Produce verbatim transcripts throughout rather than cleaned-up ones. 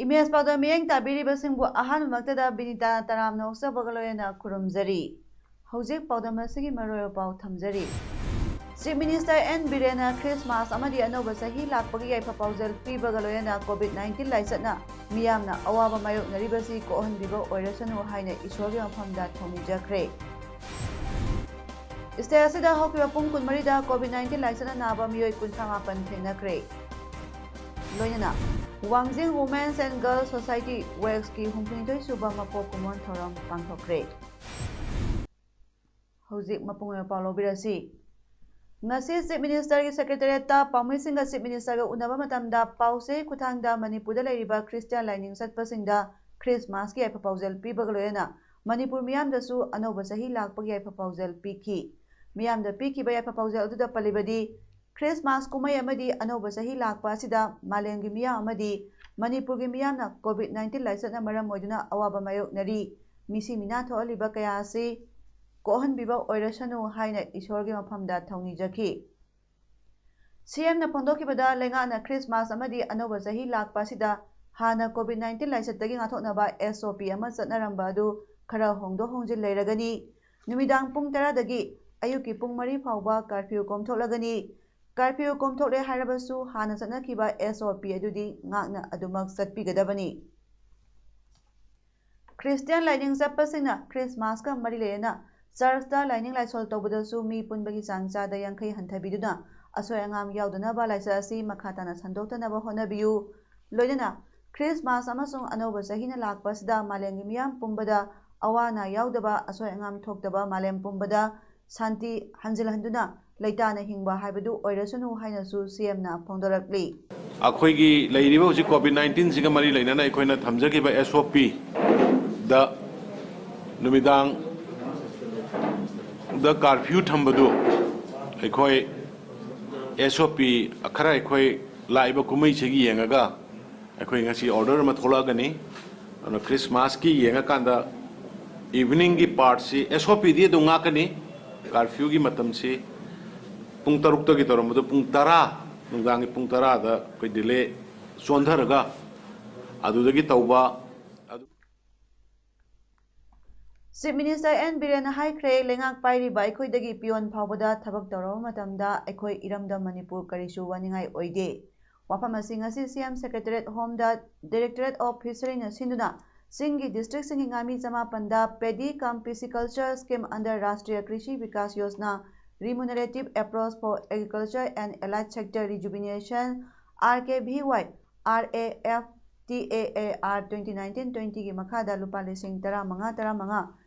Image ꯄꯥꯎꯗꯝ ꯃꯤꯠꯌꯦꯡ ꯇꯥꯕꯤꯔꯤꯕꯁꯤꯡꯕꯨ ꯑꯍꯥꯟꯕꯃꯛꯇꯗ ꯕꯤꯅꯤꯇꯥꯅ ꯇꯔꯥꯝꯅ ꯑꯣꯛꯆꯕꯒ ꯂꯣꯏꯅꯅ ꯈꯨꯔꯨꯝꯖꯔꯤ꯫ ꯍꯧꯖꯤꯛ ꯄꯥꯎꯗꯝ ꯑꯁꯤꯒꯤ ꯃꯔꯨꯑꯣꯏꯕ ꯄꯥꯎ ꯊꯝꯖꯔꯤ꯫ ꯆꯤꯐ ꯃꯤꯅꯤꯁꯇꯔ ꯑꯦꯟ ꯕꯤꯔꯦꯟꯅ ꯈ꯭ꯔꯤꯁꯃꯥꯁ ꯑꯃꯗꯤ ꯑꯅꯧꯕ ꯆꯍꯤ ꯂꯥꯛꯄꯒꯤ ꯌꯥꯏꯐ ꯄꯥꯎꯖꯦꯜ ꯄꯤꯕꯒ ꯂꯣꯏꯅꯅ ꯀꯣꯚꯤꯗ ꯅꯥꯏꯟꯇꯤꯟ ꯂꯥꯏꯆꯠꯅ ꯃꯤꯌꯥꯝꯅ ꯑꯋꯥꯕ ꯃꯥꯌꯣꯛꯅꯔꯤꯕꯁꯤ ꯀꯣꯛꯍꯟꯕꯤꯕ ꯑꯣꯏꯔꯁꯅꯨ ꯍꯥꯏꯅ ꯏꯁꯣꯔꯒꯤ ꯃꯐꯝꯗ ꯊꯧꯅꯤꯖꯈ꯭ꯔꯦ꯫ ꯁ꯭ꯇꯦꯠ ꯑꯁꯤꯗ ꯍꯧꯈꯤꯕ ꯄꯨꯡ ꯀꯨꯟꯃꯔꯤꯗ ꯀꯣꯚꯤꯗ ꯅꯥꯏꯟꯇꯤꯟ ꯂꯥꯏꯆꯠꯅ ꯅꯥꯕ ꯃꯤꯑꯣꯏ ꯀꯨꯟꯊ꯭ꯔꯥ ꯃꯥꯄꯟ ꯊꯦꯡꯅꯈ꯭ꯔꯦ꯫ ꯂꯣꯏꯅꯅ ꯋꯥꯡꯖꯤꯡ Women's and Girls Society ꯋꯦꯛꯁꯀꯤ ꯍꯨꯝꯐꯨꯅꯤꯊꯣꯏ ꯁꯨꯕ ꯃꯄꯣꯛ ꯀꯨꯝꯑꯣꯟ ꯊꯧꯔꯝ ꯄꯥꯡꯊꯣꯛꯈ꯭ꯔꯦ꯫ ꯍꯧꯖꯤꯛ ꯃꯄꯨꯡ ꯑꯣꯏꯕ ꯄꯥꯎ ꯂꯧꯕꯤꯔꯁꯤ꯫ ꯉꯁꯤ ꯆꯤꯐ ꯃꯤꯅꯤꯁꯇꯔꯒꯤ ꯁꯦꯀ꯭ꯔꯦꯇꯔꯤꯌꯦꯠꯇ ꯄꯥꯎꯃꯤꯁꯤꯡꯒ ꯆꯤꯐ ꯃꯤꯅꯤꯁꯇꯔꯒ ꯎꯅꯕ ꯃꯇꯝꯗ ꯄꯥꯎꯆꯦ ꯈꯨꯠꯊꯥꯡꯗ ꯃꯅꯤꯄꯨꯔꯗ ꯂꯩꯔꯤꯕ ꯈ꯭ꯔꯤꯁꯇꯤꯌꯥꯟ ꯂꯥꯏꯅꯤꯡ ꯆꯠꯄꯁꯤꯡꯗ ꯈ꯭ꯔꯤꯁꯃꯥꯁꯀꯤ ꯌꯥꯏꯐ ꯄꯥꯎꯖꯦꯜ ꯄꯤꯕꯒ ꯂꯣꯏꯅꯅ ꯃꯅꯤꯄꯨꯔ ꯃꯤꯌꯥꯝꯗꯁꯨ ꯑꯅꯧꯕ ꯆꯍꯤ ꯂꯥꯛꯄꯒꯤ ꯌꯥꯏꯐ ꯄꯥꯎꯖꯦꯜ ꯄꯤꯈꯤ꯫ ꯃꯤꯌꯥꯝꯗ ꯄꯤꯈꯤꯕ ꯌꯥꯏꯐ ꯄꯥꯎꯖꯦꯜ ꯑꯗꯨꯗ ꯄꯜꯂꯤꯕꯗꯤ, ꯈ꯭ꯔꯤꯁꯃꯥꯁ ꯀꯨꯝꯍꯩ ꯑꯃꯗꯤ ꯑꯅꯧꯕ ꯆꯍꯤ ꯂꯥꯛꯄ ꯑꯁꯤꯗ ꯃꯥꯂꯦꯝꯒꯤ ꯃꯤꯌꯥꯝ ꯑꯃꯗꯤ ꯃꯅꯤꯄꯨꯔꯒꯤ ꯃꯤꯌꯥꯝꯅ ꯀꯣꯚꯤꯗ ꯅꯥꯏꯟꯇꯤꯟ ꯂꯥꯏꯆꯠꯅ ꯃꯔꯝ ꯑꯣꯏꯗꯨꯅ ꯑꯋꯥꯕ ꯃꯥꯌꯣꯛꯅꯔꯤ꯫ ꯃꯤꯁꯤ ꯃꯤꯅꯥ ꯊꯣꯛꯍꯜꯂꯤꯕ ꯀꯌꯥ ꯑꯁꯤ ꯀꯣꯛꯍꯟꯕꯤꯕ ꯑꯣꯏꯔꯁꯅꯨ ꯍꯥꯏꯅ ꯏꯁꯣꯔꯒꯤ ꯃꯐꯝꯗ ꯊꯧꯅꯤꯖꯈꯤ꯫ ꯁꯤꯑꯦꯝꯅ ꯐꯣꯡꯗꯣꯛꯈꯤꯕꯗ, ꯂꯩꯉꯥꯛꯅ ꯈ꯭ꯔꯤꯁꯃꯥꯁ ꯑꯃꯗꯤ ꯑꯅꯧꯕ ꯆꯍꯤ ꯂꯥꯛꯄ ꯑꯁꯤꯗ ꯍꯥꯟꯅ ꯀꯣꯚꯤꯗ ꯅꯥꯏꯟꯇꯤꯟ ꯂꯥꯏꯆꯠꯇꯒꯤ ꯉꯥꯛꯊꯣꯛꯅꯕ ꯑꯦꯁ ꯑꯣ ꯄꯤ ꯑꯃ ꯆꯠꯅꯔꯝꯕ ꯑꯗꯨ ꯈꯔ ꯍꯣꯡꯗꯣꯛ ꯍꯣꯡꯖꯤꯟ ꯂꯩꯔꯒꯅꯤ꯫ ꯅꯨꯃꯤꯗꯥꯡ ꯄꯨꯡ ꯇꯔꯥꯗꯒꯤ ꯑꯌꯨꯛꯀꯤ ꯄꯨꯡ ꯃꯔꯤ ꯐꯥꯎꯕ ꯀꯔꯐ꯭ꯌꯨ ꯀꯣꯝꯊꯣꯛꯂꯒꯅꯤ꯫ ꯀꯔꯐ꯭ꯌꯨ ꯀꯣꯝꯊꯣꯛꯂꯦ ꯍꯥꯏꯔꯕꯁꯨ ꯍꯥꯟꯅ ꯆꯠꯅꯈꯤꯕ ꯑꯦꯁ ꯑꯣ ꯄꯤ ꯑꯗꯨꯗꯤ ꯉꯥꯛꯅ ꯑꯗꯨꯃꯛ ꯆꯠꯄꯤꯒꯗꯕꯅꯤ꯫ ꯈ꯭ꯔꯤꯁꯇꯤꯌꯥꯟ ꯂꯥꯏꯅꯤꯡ ꯆꯠꯄꯁꯤꯡꯅ ꯈ꯭ꯔꯤꯁꯃꯥꯁꯀ ꯃꯔꯤ ꯂꯩꯅꯅ ꯆꯔꯆꯇ ꯂꯥꯏꯅꯤꯡ ꯂꯥꯏꯁꯣꯜ ꯇꯧꯕꯗꯁꯨ ꯃꯤ ꯄꯨꯟꯕꯒꯤ ꯆꯥꯡ ꯆꯥꯗ ꯌꯥꯡꯈꯩ ꯍꯟꯊꯕꯤꯗꯨꯅ ꯑꯁꯣꯏ ꯑꯉꯥꯝ ꯌꯥꯎꯗꯅꯕ ꯂꯥꯏꯆꯠ ꯑꯁꯤ ꯃꯈꯥ ꯇꯥꯅ ꯁꯟꯗꯣꯛꯇꯅꯕ ꯍꯣꯠꯅꯕꯤꯌꯨ꯫ ꯂꯣꯏꯅꯅ ꯈ꯭ꯔꯤꯁꯃꯥꯁ ꯑꯃꯁꯨꯡ ꯑꯅꯧꯕ ꯆꯍꯤꯅ ꯂꯥꯛꯄ ꯑꯁꯤꯗ ꯃꯥꯂꯦꯝꯒꯤ ꯃꯤꯌꯥꯝ ꯄꯨꯝꯕꯗ ꯑꯋꯥ ꯑꯅꯥ ꯌꯥꯎꯗꯕ, ꯑꯁꯣꯏ ꯑꯉꯥꯝ ꯊꯣꯛꯇꯕ, ꯃꯥꯂꯦꯝ ꯄꯨꯝꯕꯗ ꯁꯥꯟꯇꯤ ꯍꯟꯖꯤꯜꯍꯟꯗꯨꯅ ꯂꯩꯇꯥꯅ ꯍꯤꯡꯕ ꯍꯥꯏꯕꯗꯨ ꯑꯣꯏꯔꯁꯅꯨ ꯍꯥꯏꯅꯁꯨ ꯁꯤꯑꯦꯝꯅ ꯐꯣꯡꯗꯣꯔꯛꯂꯤ꯫ ꯑꯩꯈꯣꯏꯒꯤ ꯂꯩꯔꯤꯕ ꯍꯧꯖꯤꯛ ꯀꯣꯚꯤꯗ ꯅꯥꯏꯟꯇꯤꯟꯁꯤꯒ ꯃꯔꯤ ꯂꯩꯅꯅ ꯑꯩꯈꯣꯏꯅ ꯊꯝꯖꯈꯤꯕ ꯑꯦꯁ ꯑꯣ ꯄꯤꯗ ꯅꯨꯃꯤꯗꯥꯡꯗ ꯀꯥꯔꯐ꯭ꯌꯨ ꯊꯝꯕꯗꯨ ꯑꯩꯈꯣꯏ ꯑꯦꯁ ꯑꯣ ꯄꯤ ꯈꯔ ꯑꯩꯈꯣꯏ ꯂꯥꯛꯏꯕ ꯀꯨꯝꯍꯩꯁꯤꯒꯤ ꯌꯦꯡꯉꯒ ꯑꯩꯈꯣꯏ ꯉꯁꯤ ꯑꯣꯔꯗꯔ ꯑꯃ ꯊꯣꯛꯂꯛꯑꯒꯅꯤ꯫ ꯑꯗꯨꯅ ꯈ꯭ꯔꯤꯁꯃꯥꯁꯀꯤ ꯌꯦꯡꯉꯀꯥꯟꯗ ꯏꯚꯤꯅꯤꯡꯒꯤ ꯄꯥꯔꯠꯁꯤ ꯑꯦꯁ ꯑꯣ ꯄꯤꯗꯤ ꯑꯗꯨꯝ ꯉꯥꯛꯀꯅꯤ꯫ ꯀꯥꯔꯐ꯭ꯌꯨꯒꯤ ꯃꯇꯝꯁꯤ ꯄꯨꯡ ꯇꯔꯨꯛꯇꯒꯤ ꯇꯧꯔꯝꯕꯗꯨ ꯄꯨꯡ ꯇꯔꯥ, ꯅꯨꯡꯗꯥꯡꯒꯤ ꯄꯨꯡ ꯇꯔꯥꯗ ꯑꯩꯈꯣꯏ ꯗꯤꯂꯦ ꯆꯣꯟꯊꯔꯒ ꯑꯗꯨꯗꯒꯤ ꯇꯧꯕ꯫ ꯆꯤꯐ ꯃꯤꯅꯤꯁꯇꯔ ꯑꯦꯟ ꯕꯤꯔꯦꯟꯅ ꯍꯥꯏꯈ꯭ꯔꯦ, ꯂꯩꯉꯥꯛ ꯄꯥꯏꯔꯤꯕ ꯑꯩꯈꯣꯏꯗꯒꯤ ꯄꯤꯌꯣꯟ ꯐꯥꯎꯕꯗ ꯊꯕꯛ ꯇꯧꯔꯕ ꯃꯇꯝꯗ ꯑꯩꯈꯣꯏ ꯏꯔꯝꯗꯝ ꯃꯅꯤꯄꯨꯔ ꯀꯔꯤꯁꯨ ꯋꯥꯅꯤꯡꯉꯥꯏ ꯑꯣꯏꯗꯦ꯫ ꯋꯥꯐꯝ ꯑꯁꯤ ꯉꯁꯤ ꯁꯤꯑꯦꯝ ꯁꯦꯀ꯭ꯔꯦꯇꯔꯤꯌꯦꯠ ꯍꯣꯝꯗ Directorate of Fisheryꯅ ꯁꯤꯟꯗꯨꯅ ꯆꯤꯡꯒꯤ ꯗꯤꯁꯇ꯭ꯔꯤꯛꯁꯤꯡꯒꯤ ꯉꯥꯃꯤ ꯆꯃꯥꯄꯟꯗ Paddy cum Pisciculture Scheme under Rashtriya Krishi Vikas Yojana Remunerative Approach for Agriculture and Allied Sector Rejuvenation, R K V Y R A F T A A R twenty nineteen twentyꯒꯤ ꯃꯈꯥꯗ ꯂꯨꯄꯥ ꯂꯤꯁꯤꯡ ꯇꯔꯥꯃꯉꯥ ꯇꯔꯥꯃꯉꯥ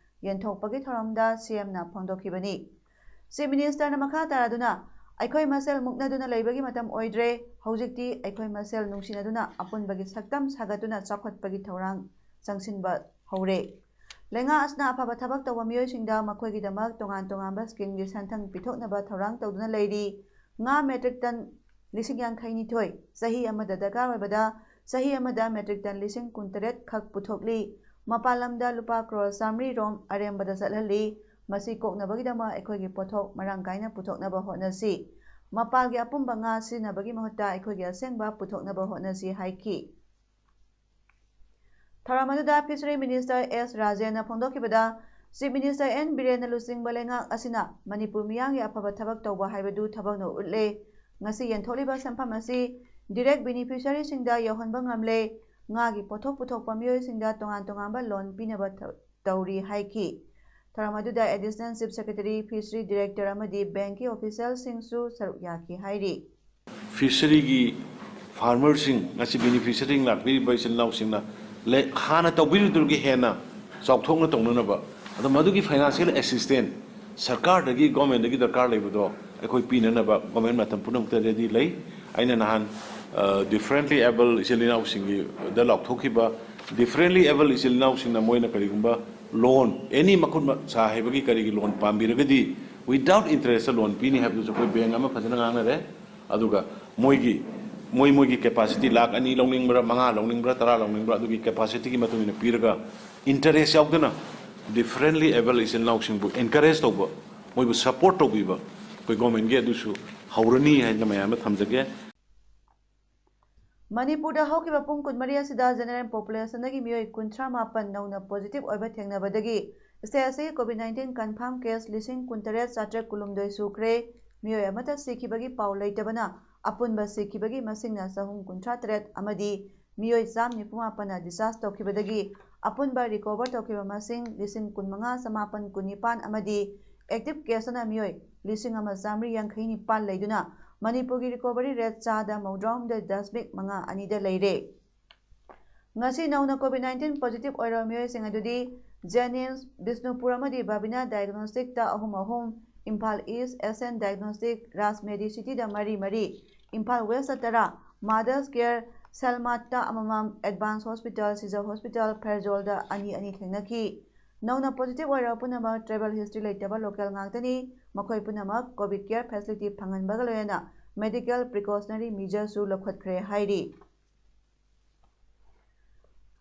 ꯌꯦꯟꯊꯣꯛꯄꯒꯤ ꯊꯧꯔꯝꯗ ꯁꯤꯑꯦꯝꯅ ꯐꯣꯡꯗꯣꯛꯈꯤꯕꯅꯤ꯫ Chief ꯃꯤꯅꯤꯁꯇꯔꯅ ꯃꯈꯥ ꯇꯥꯔꯗꯨꯅ, ꯑꯩꯈꯣꯏ ꯃꯁꯦꯜ ꯃꯨꯛꯅꯗꯨꯅ ꯂꯩꯕꯒꯤ ꯃꯇꯝ ꯑꯣꯏꯗ꯭ꯔꯦ, ꯍꯧꯖꯤꯛꯇꯤ ꯑꯩꯈꯣꯏ ꯃꯁꯦꯜ ꯅꯨꯡꯁꯤꯅꯗꯨꯅ ꯑꯄꯨꯟꯕꯒꯤ ꯁꯛꯇꯝ ꯁꯥꯒꯠꯇꯨꯅ ꯆꯥꯎꯈꯠꯄꯒꯤ ꯊꯧꯔꯥꯡ ꯆꯪꯁꯤꯟꯕ ꯍꯧꯔꯦ꯫ ꯂꯩꯉꯥꯛ ꯑꯁꯤꯅ ꯑꯐꯕ ꯊꯕꯛ ꯇꯧꯕ ꯃꯤꯑꯣꯏꯁꯤꯡꯗ ꯃꯈꯣꯏꯒꯤꯗꯃꯛ ꯇꯣꯉꯥꯟ ꯇꯣꯉꯥꯟꯕ ꯁ꯭ꯀꯤꯝꯒꯤ ꯁꯦꯟꯊꯪ ꯄꯤꯊꯣꯛꯅꯕ ꯊꯧꯔꯥꯡ ꯇꯧꯗꯨꯅ ꯂꯩꯔꯤ꯫ ꯉꯥ ꯃꯦꯇ꯭ꯔꯤꯛ ꯇꯟ ꯂꯤꯁꯤꯡ ꯌꯥꯡꯈꯩ ꯅꯤꯊꯣꯏ ꯆꯍꯤ ꯑꯃꯗ ꯗꯔꯀꯥꯔ ꯑꯣꯏꯕꯗ ꯆꯍꯤ ꯑꯃꯗ ꯃꯦꯇ꯭ꯔꯤꯛ ꯇꯟ ꯂꯤꯁꯤꯡ ꯀꯨꯟꯇꯔꯦꯠ ꯈꯛ ꯄꯨꯊꯣꯛꯂꯤ꯫ ꯃꯄꯥꯟ ꯂꯝꯗ ꯂꯨꯄꯥ ꯀ꯭ꯔꯣꯔ ꯆꯥꯃꯔꯤ ꯔꯣꯝ ꯑꯔꯦꯝꯕꯗ ꯆꯠꯍꯜꯂꯤ꯫ ꯃꯁꯤ ꯀꯣꯛꯅꯕꯒꯤꯗꯃꯛ ꯑꯩꯈꯣꯏꯒꯤ ꯄꯣꯠꯊꯣꯛ ꯃꯔꯥꯡ ꯀꯥꯏꯅ ꯄꯨꯊꯣꯛꯅꯕ ꯍꯣꯠꯅꯁꯤ꯫ ꯃꯄꯥꯜꯒꯤ ꯑꯄꯨꯝꯕ ꯉꯥ ꯁꯤꯖꯤꯟꯅꯕꯒꯤ ꯃꯍꯨꯠꯇ ꯑꯩꯈꯣꯏꯒꯤ ꯑꯁꯦꯡꯕ ꯄꯨꯊꯣꯛꯅꯕ ꯍꯣꯠꯅꯁꯤ ꯍꯥꯏꯈꯤ꯫ ꯊꯧꯔꯝ ꯑꯗꯨꯗ ꯐꯤꯁꯔꯤ ꯃꯤꯅꯤꯁꯇꯔ ꯑꯦꯁ ꯔꯥꯖꯦꯟꯅ ꯐꯣꯡꯗꯣꯛꯈꯤꯕꯗ, ꯆꯤꯐ ꯃꯤꯅꯤꯁꯇꯔ ꯑꯦꯟ ꯕꯤꯔꯦꯟꯅ ꯂꯨꯆꯤꯡꯕ ꯂꯩꯉꯥꯛ ꯑꯁꯤꯅ ꯃꯅꯤꯄꯨꯔ ꯃꯤꯌꯥꯝꯒꯤ ꯑꯐꯕ ꯊꯕꯛ ꯇꯧꯕ ꯍꯥꯏꯕꯗꯨ ꯊꯕꯛꯅ ꯎꯠꯂꯦ꯫ ꯉꯁꯤ ꯌꯦꯟꯊꯣꯛꯂꯤꯕ ꯁꯦꯟꯐꯝ ꯑꯁꯤ ꯗꯤꯔꯦꯛ ꯕꯦꯅꯤꯐꯤꯁꯔꯤꯁꯤꯡꯗ ꯌꯧꯍꯟꯕ ꯉꯝꯂꯦ꯫ ꯉꯥꯒꯤ ꯄꯣꯠꯊꯣꯛ ꯄꯨꯊꯣꯛꯄ ꯃꯤꯑꯣꯏꯁꯤꯡꯗ ꯇꯣꯉꯥꯟ ꯇꯣꯉꯥꯟꯕ ꯂꯣꯟ ꯄꯤꯅꯕ ꯊ-, ꯇꯧꯔꯤ ꯍꯥꯏꯈꯤ꯫ ꯊꯧꯔꯝ ꯑꯗꯨꯗ additional chief secretary, fishery director ꯑꯃꯗꯤ ꯕꯦꯡꯀꯤ ꯑꯣꯐꯤꯁꯤꯌꯦꯜꯁꯤꯡꯁꯨ ꯁꯔꯨꯛ ꯌꯥꯈꯤ ꯍꯥꯏꯔꯤ꯫ ꯐꯤꯁꯔꯤꯒꯤ ꯐꯥꯔꯃꯔꯁꯤꯡ, ꯉꯁꯤ ꯕꯦꯅꯤꯐꯤꯁꯔꯤꯁꯤꯡ ꯂꯥꯛꯄꯤꯔꯤꯕ ꯏꯆꯤꯜ ꯏꯅꯥꯎꯁꯤꯡꯅ ꯂꯩ-, ꯍꯥꯟꯅ ꯇꯧꯕꯤꯔꯤꯗꯨꯒꯤ ꯍꯦꯟꯅ ꯆꯥꯎꯊꯣꯛꯅ ꯇꯧꯅꯅꯕ, ꯑꯗꯣ ꯃꯗꯨꯒꯤ ꯐꯥꯏꯅꯥꯟꯁꯤꯌꯦꯜ ꯑꯦꯁꯤꯁꯇꯦꯟꯁ ꯁꯔꯀꯥꯔꯗꯒꯤ, ꯒꯣꯔꯃꯦꯟꯗꯒꯤ ꯗꯔꯀꯥꯔ ꯂꯩꯕꯗꯣ ꯑꯩꯈꯣꯏ ꯄꯤꯅꯅꯕ ꯒꯣꯔꯃꯦꯟ ꯃꯇꯝ ꯄꯨꯝꯅꯃꯛꯇ ꯔꯦꯗꯤ ꯂꯩ꯫ ꯑꯩꯅ ꯅꯍꯥꯟ ꯗꯤꯐ꯭ꯔꯦꯟꯂꯤ ꯑꯦꯕꯜ ꯏꯆꯤꯜ ꯏꯅꯥꯎꯁꯤꯡꯒꯤꯗ ꯂꯥꯎꯊꯣꯛꯈꯤꯕ, ꯗꯤꯐ꯭ꯔꯦꯟꯂꯤ ꯑꯦꯕꯜ ꯏꯆꯤꯜ ꯏꯅꯥꯎꯁꯤꯡꯅ ꯃꯣꯏꯅ ꯀꯔꯤꯒꯨꯝꯕ ꯂꯣꯟ ꯑꯦꯅꯤ ꯃꯈꯨꯠ ꯃꯁꯥ ꯍꯩꯕꯒꯤ ꯀꯔꯤꯒꯤ ꯂꯣꯟ ꯄꯥꯝꯕꯤꯔꯒꯗꯤ ꯋꯤꯗꯥꯎꯠ ꯏꯟꯇꯔꯦꯁꯇ ꯂꯣꯟ ꯄꯤꯅꯤ ꯍꯥꯏꯕꯗꯨꯁꯨ ꯑꯩꯈꯣꯏ ꯕꯦꯡ ꯑꯃ ꯐꯖꯅ ꯉꯥꯡꯅꯔꯦ꯫ ꯑꯗꯨꯒ ꯃꯣꯏꯒꯤ ꯃꯣꯏ ꯃꯣꯏꯒꯤ ꯀꯦꯄꯥꯁꯤꯇꯤ ꯂꯥꯛ ꯑꯅꯤ ꯂꯧꯅꯤꯡꯕ꯭ꯔꯥ, ꯃꯉꯥ ꯂꯧꯅꯤꯡꯕ꯭ꯔꯥ, ꯇꯔꯥ ꯂꯧꯅꯤꯡꯕ꯭ꯔꯥ, ꯑꯗꯨꯒꯤ ꯀꯦꯄꯥꯁꯤꯇꯤꯒꯤ ꯃꯇꯨꯡ ꯏꯟꯅ ꯄꯤꯔꯒ ꯏꯟꯇꯔꯦꯁ ꯌꯥꯎꯗꯅ ꯗꯤꯐ꯭ꯔꯦꯟꯂꯤ ꯑꯦꯕꯜ ꯏꯆꯤꯜ ꯏꯅꯥꯎꯁꯤꯡꯕꯨ ꯑꯦꯟꯀꯔꯦꯖ ꯇꯧꯕ, ꯃꯣꯏꯕꯨ ꯁꯄꯣꯔꯠ ꯇꯧꯕꯤꯕ ꯑꯩꯈꯣꯏ ꯒꯣꯔꯃꯦꯟꯒꯤ ꯑꯗꯨꯁꯨ ꯍꯧꯔꯅꯤ ꯍꯥꯏꯅ ꯃꯌꯥꯝꯗ ꯊꯝꯖꯒꯦ꯫ ꯃꯅꯤꯄꯨꯔꯗ ꯍꯧꯈꯤꯕ ꯄꯨꯡ ꯀꯨꯟꯃꯔꯤ ꯑꯁꯤꯗ ꯖꯦꯅꯦꯔꯦꯜ ꯄꯣꯄꯨꯂꯦꯁꯟꯗꯒꯤ ꯃꯤꯑꯣꯏ ꯀꯨꯟꯊ꯭ꯔꯥ ꯃꯥꯄꯟ ꯅꯧꯅ ꯄꯣꯖꯤꯇꯤꯚ ꯑꯣꯏꯕ ꯊꯦꯡꯅꯕꯗꯒꯤ ꯁ꯭ꯇꯦꯠ ꯑꯁꯤꯒꯤ ꯀꯣꯚꯤꯗ ꯅꯥꯏꯟꯇꯤꯟ ꯀꯟꯐꯥꯝ ꯀꯦꯁ ꯂꯤꯁꯤꯡ ꯀꯨꯟꯇꯔꯦꯠ ꯆꯥꯇ꯭ꯔꯦꯠ ꯀꯨꯟꯍꯨꯝꯗꯣꯏ ꯁꯨꯈ꯭ꯔꯦ꯫ ꯃꯤꯑꯣꯏ ꯑꯃꯠꯇ ꯁꯤꯈꯤꯕꯒꯤ ꯄꯥꯎ ꯂꯩꯇꯕꯅ ꯑꯄꯨꯟꯕ ꯁꯤꯈꯤꯕꯒꯤ ꯃꯁꯤꯡꯅ ꯆꯍꯨꯝ ꯀꯨꯟꯊ꯭ꯔꯥ ꯇꯔꯦꯠ ꯑꯃꯗꯤ ꯃꯤꯑꯣꯏ ꯆꯥꯝ ꯅꯤꯐꯨ ꯃꯥꯄꯟꯅ ꯗꯤꯁꯆꯥꯔꯖ ꯇꯧꯈꯤꯕꯗꯒꯤ ꯑꯄꯨꯟꯕ ꯔꯤꯀꯣꯚꯔ ꯇꯧꯈꯤꯕ ꯃꯁꯤꯡ ꯂꯤꯁꯤꯡ ꯀꯨꯟꯃꯉꯥ ꯆꯃꯥꯄꯟ ꯀꯨꯟꯅꯤꯄꯥꯟ ꯑꯃꯗꯤ ꯑꯦꯛꯇꯤꯚ ꯀꯦꯁꯇꯅ ꯃꯤꯑꯣꯏ ꯂꯤꯁꯤꯡ ꯑꯃ ꯆꯥꯃꯔꯤ ꯌꯥꯡꯈꯩ ꯅꯤꯄꯥꯟ ꯂꯩꯗꯨꯅ ꯃꯅꯤꯄꯨꯔꯒꯤ ꯔꯤꯀꯣꯚꯔꯤ ꯔꯦꯠ ꯆꯥꯗ ꯃꯧꯗ꯭ꯔꯥꯍꯨꯝꯗꯣꯏ ꯗꯁꯃꯤꯛ ꯃꯉꯥ ꯑꯅꯤꯗ ꯂꯩꯔꯦ꯫ ꯉꯁꯤ ꯅꯧꯅ ꯀꯣꯚꯤꯗ ꯅꯥꯏꯟꯇꯤꯟ ꯄꯣꯖꯤꯇꯤꯚ ꯑꯣꯏꯔꯕ ꯃꯤꯑꯣꯏꯁꯤꯡ ꯑꯗꯨꯗꯤ ꯖꯦꯅꯤꯝꯁ, ꯕꯤꯁꯅꯨꯄꯨꯔ ꯑꯃꯗꯤ ꯕꯥꯕꯤꯅꯥ ꯗꯥꯏꯒꯅꯣꯁꯇꯤꯛꯇ ꯑꯍꯨꯝ ꯑꯍꯨꯝ, ꯏꯝꯐꯥꯜ ꯏꯁ, ꯑꯦꯁ ꯑꯦꯟ ꯗꯥꯏꯒꯅꯣꯁꯇꯤꯛ, ꯔꯥꯖ ꯃꯦꯗꯤ ꯁꯤꯇꯤꯗ ꯃꯔꯤ ꯃꯔꯤ, ꯏꯝꯐꯥꯜ ꯋꯦꯁꯇ ꯇꯔꯥ, ꯃꯥꯗꯔꯁ ꯀꯦꯌꯔ, ꯁꯦꯜꯃꯥꯠꯇ ꯑꯃꯃꯝ, ꯑꯦꯗꯚꯥꯟꯁ ꯍꯣꯁꯄꯤꯇꯥꯜ, ꯁꯤꯖ ꯍꯣꯁꯄꯤꯇꯥꯜ, ꯐꯦꯔꯖꯣꯜꯗ ꯑꯅꯤ ꯑꯅꯤ ꯊꯦꯡꯅꯈꯤ꯫ ꯅꯧꯅ ꯄꯣꯖꯤꯇꯤꯚ ꯑꯣꯏꯔꯕ ꯄꯨꯝꯅꯃꯛ ꯇ꯭ꯔꯥꯏꯕꯦꯜ ꯍꯤꯁꯇ꯭ꯔꯤ ꯂꯩꯇꯕ ꯂꯣꯀꯦꯜ ꯉꯥꯛꯇꯅꯤ꯫ ꯃꯈꯣꯏ ꯄꯨꯝꯅꯃꯛ ꯀꯣꯚꯤꯗ ꯀꯦꯌꯔ ꯐꯦꯁꯤꯂꯤꯇꯤ ꯐꯪꯍꯟꯕꯒ ꯂꯣꯏꯅꯅ ꯃꯦꯗꯤꯀꯦꯜ ꯄ꯭ꯔꯤꯀꯣꯁꯅꯔꯤ ꯃꯤꯖꯔꯁꯨ ꯂꯧꯈꯠꯈ꯭ꯔꯦ ꯍꯥꯏꯔꯤ꯫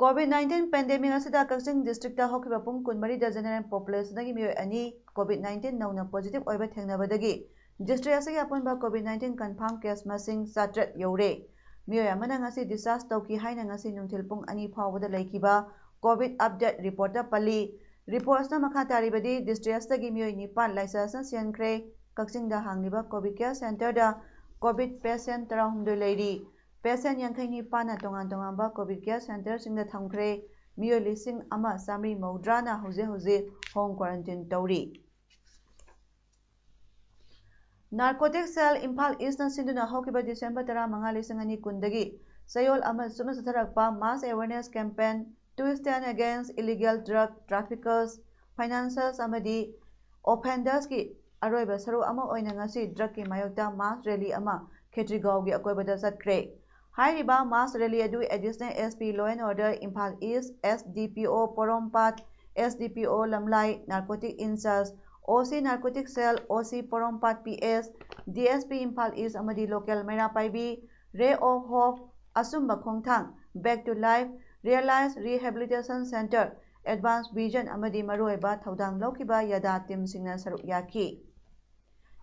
ꯀꯣꯚꯤꯗ ꯅꯥꯏꯟꯇꯤꯟ ꯄꯦꯟꯗꯦꯃꯤꯛ ꯑꯁꯤꯗ ꯀꯛꯆꯤꯡ ꯗꯤꯁꯇ꯭ꯔꯤꯛꯇ ꯍꯧꯈꯤꯕ ꯄꯨꯡ ꯀꯨꯟꯃꯔꯤꯗ ꯖꯦꯅꯦꯔꯦꯜ ꯄꯣꯄꯨꯂꯦꯁꯟꯗꯒꯤ ꯃꯤꯑꯣꯏ ꯑꯅꯤ ꯀꯣꯚꯤꯗ ꯅꯥꯏꯟꯇꯤꯟ ꯅꯧꯅ ꯄꯣꯖꯤꯇꯤꯚ ꯑꯣꯏꯕ ꯊꯦꯡꯅꯕꯗꯒꯤ ꯗꯤꯁꯇ꯭ꯔꯤꯛ ꯑꯁꯤꯒꯤ ꯑꯄꯨꯟꯕ ꯀꯣꯚꯤꯗ ꯅꯥꯏꯟꯇꯤꯟ ꯀꯟꯐꯥꯔꯝ ꯀꯦꯁ ꯃꯁꯤꯡ ꯆꯥꯇ꯭ꯔꯦꯠ ꯌꯧꯔꯦ꯫ ꯃꯤꯑꯣꯏ ꯑꯃꯅ ꯉꯁꯤ ꯗꯤꯁꯆꯥꯔꯖ ꯇꯧꯈꯤ ꯍꯥꯏꯅ ꯉꯁꯤ ꯅꯨꯡꯊꯤꯜ ꯄꯨꯡ ꯑꯅꯤ ꯐꯥꯎꯕꯗ ꯂꯩꯈꯤꯕ ꯀꯣꯚꯤꯗ ꯑꯞꯗꯦꯠ ꯔꯤꯄꯣꯔꯠꯇ ꯄꯜꯂꯤ꯫ ꯔꯤꯄꯣꯔꯠꯁꯅ ꯃꯈꯥ ꯇꯥꯔꯤꯕꯗꯤ, ꯗꯤꯁꯇ꯭ꯔꯤꯛ ꯑꯁꯤꯗꯒꯤ ꯃꯤꯑꯣꯏ ꯅꯤꯄꯥꯟ ꯂꯥꯏꯆꯠ ꯑꯁꯤꯅ ꯁꯤꯍꯟꯈ꯭ꯔꯦ꯫ ꯀꯛꯆꯤꯡꯗ ꯍꯥꯡꯂꯤꯕ ꯀꯣꯚꯤꯗ ꯀꯦꯌꯔ ꯁꯦꯟꯇꯔꯗ ꯀꯣꯚꯤꯗ ꯄꯦꯁꯦꯟ ꯇꯔꯥꯍꯨꯝꯗꯣꯏ ꯂꯩꯔꯤ꯫ ꯄꯦꯁꯦꯟ ꯌꯥꯡꯈꯩ ꯅꯤꯄꯥꯟꯅ ꯇꯣꯉꯥꯟ ꯇꯣꯉꯥꯟꯕ ꯀꯣꯚꯤꯗ ꯀꯦꯌꯔ ꯁꯦꯟꯇꯔꯁꯤꯡꯗ ꯊꯝꯈ꯭ꯔꯦ꯫ ꯃꯤꯑꯣꯏ ꯂꯤꯁꯤꯡ ꯑꯃ ꯆꯥꯃꯔꯤ ꯃꯧꯗ꯭ꯔꯥꯅ ꯍꯧꯖꯤꯛ ꯍꯧꯖꯤꯛ ꯍꯣꯝ ꯀ꯭ꯋꯥꯔꯦꯟꯇꯤꯟ ꯇꯧꯔꯤ꯫ ꯅꯥꯔꯀꯣꯇꯤꯛ ꯁꯦꯜ ꯏꯝꯐꯥꯜ ꯏꯁꯅ ꯁꯤꯟꯗꯨꯅ ꯍꯧꯈꯤꯕ ꯗꯤꯁꯦꯝꯕꯔ ꯇꯔꯥꯃꯉꯥ, ꯂꯤꯁꯤꯡ ꯑꯅꯤ ꯀꯨꯟꯗꯒꯤ ꯆꯌꯣꯜ ꯑꯃ ꯆꯨꯞꯅ ꯆꯠꯊꯔꯛꯄ mass awareness campaign To Stand Against Illegal Drug Traffickers, Financiers ꯑꯃꯗꯤ Offendersꯀꯤ ꯑꯔꯣꯏꯕ ꯁꯔꯨꯛ ꯑꯃ ꯑꯣꯏꯅ ꯉꯁꯤ drugꯀꯤ ꯃꯥꯌꯣꯛꯇ mass rally ꯑꯃ ꯈꯦꯇ꯭ꯔꯤꯒꯥꯎꯒꯤ ꯑꯀꯣꯏꯕꯗ ꯆꯠꯈ꯭ꯔꯦ꯫ ꯍꯥꯏꯔꯤꯕ mass rally ꯑꯗꯨ Additional S P Law and Order, Imphal East, S D P O Porompat, S D P O ꯂꯝꯂꯥꯏ, narcotic in charge, O C narcotic cell, O C Porompat P S, D S P Imphal East ꯑꯃꯗꯤ local ꯃꯩꯔꯥ ꯄꯥꯏꯕꯤ Ray of Hope, ꯑꯆꯨꯝꯕ ꯈꯣꯡꯊꯥꯡ, Back to Life, Realize Rehabilitation Center, Advance Vision ꯑꯃꯗꯤ ꯃꯔꯨꯑꯣꯏꯕ ꯊꯧꯗꯥꯡ ꯂꯧꯈꯤꯕ ꯌꯥꯗꯥ teamꯁꯤꯡꯅ ꯁꯔꯨꯛ ꯌꯥꯈꯤ꯫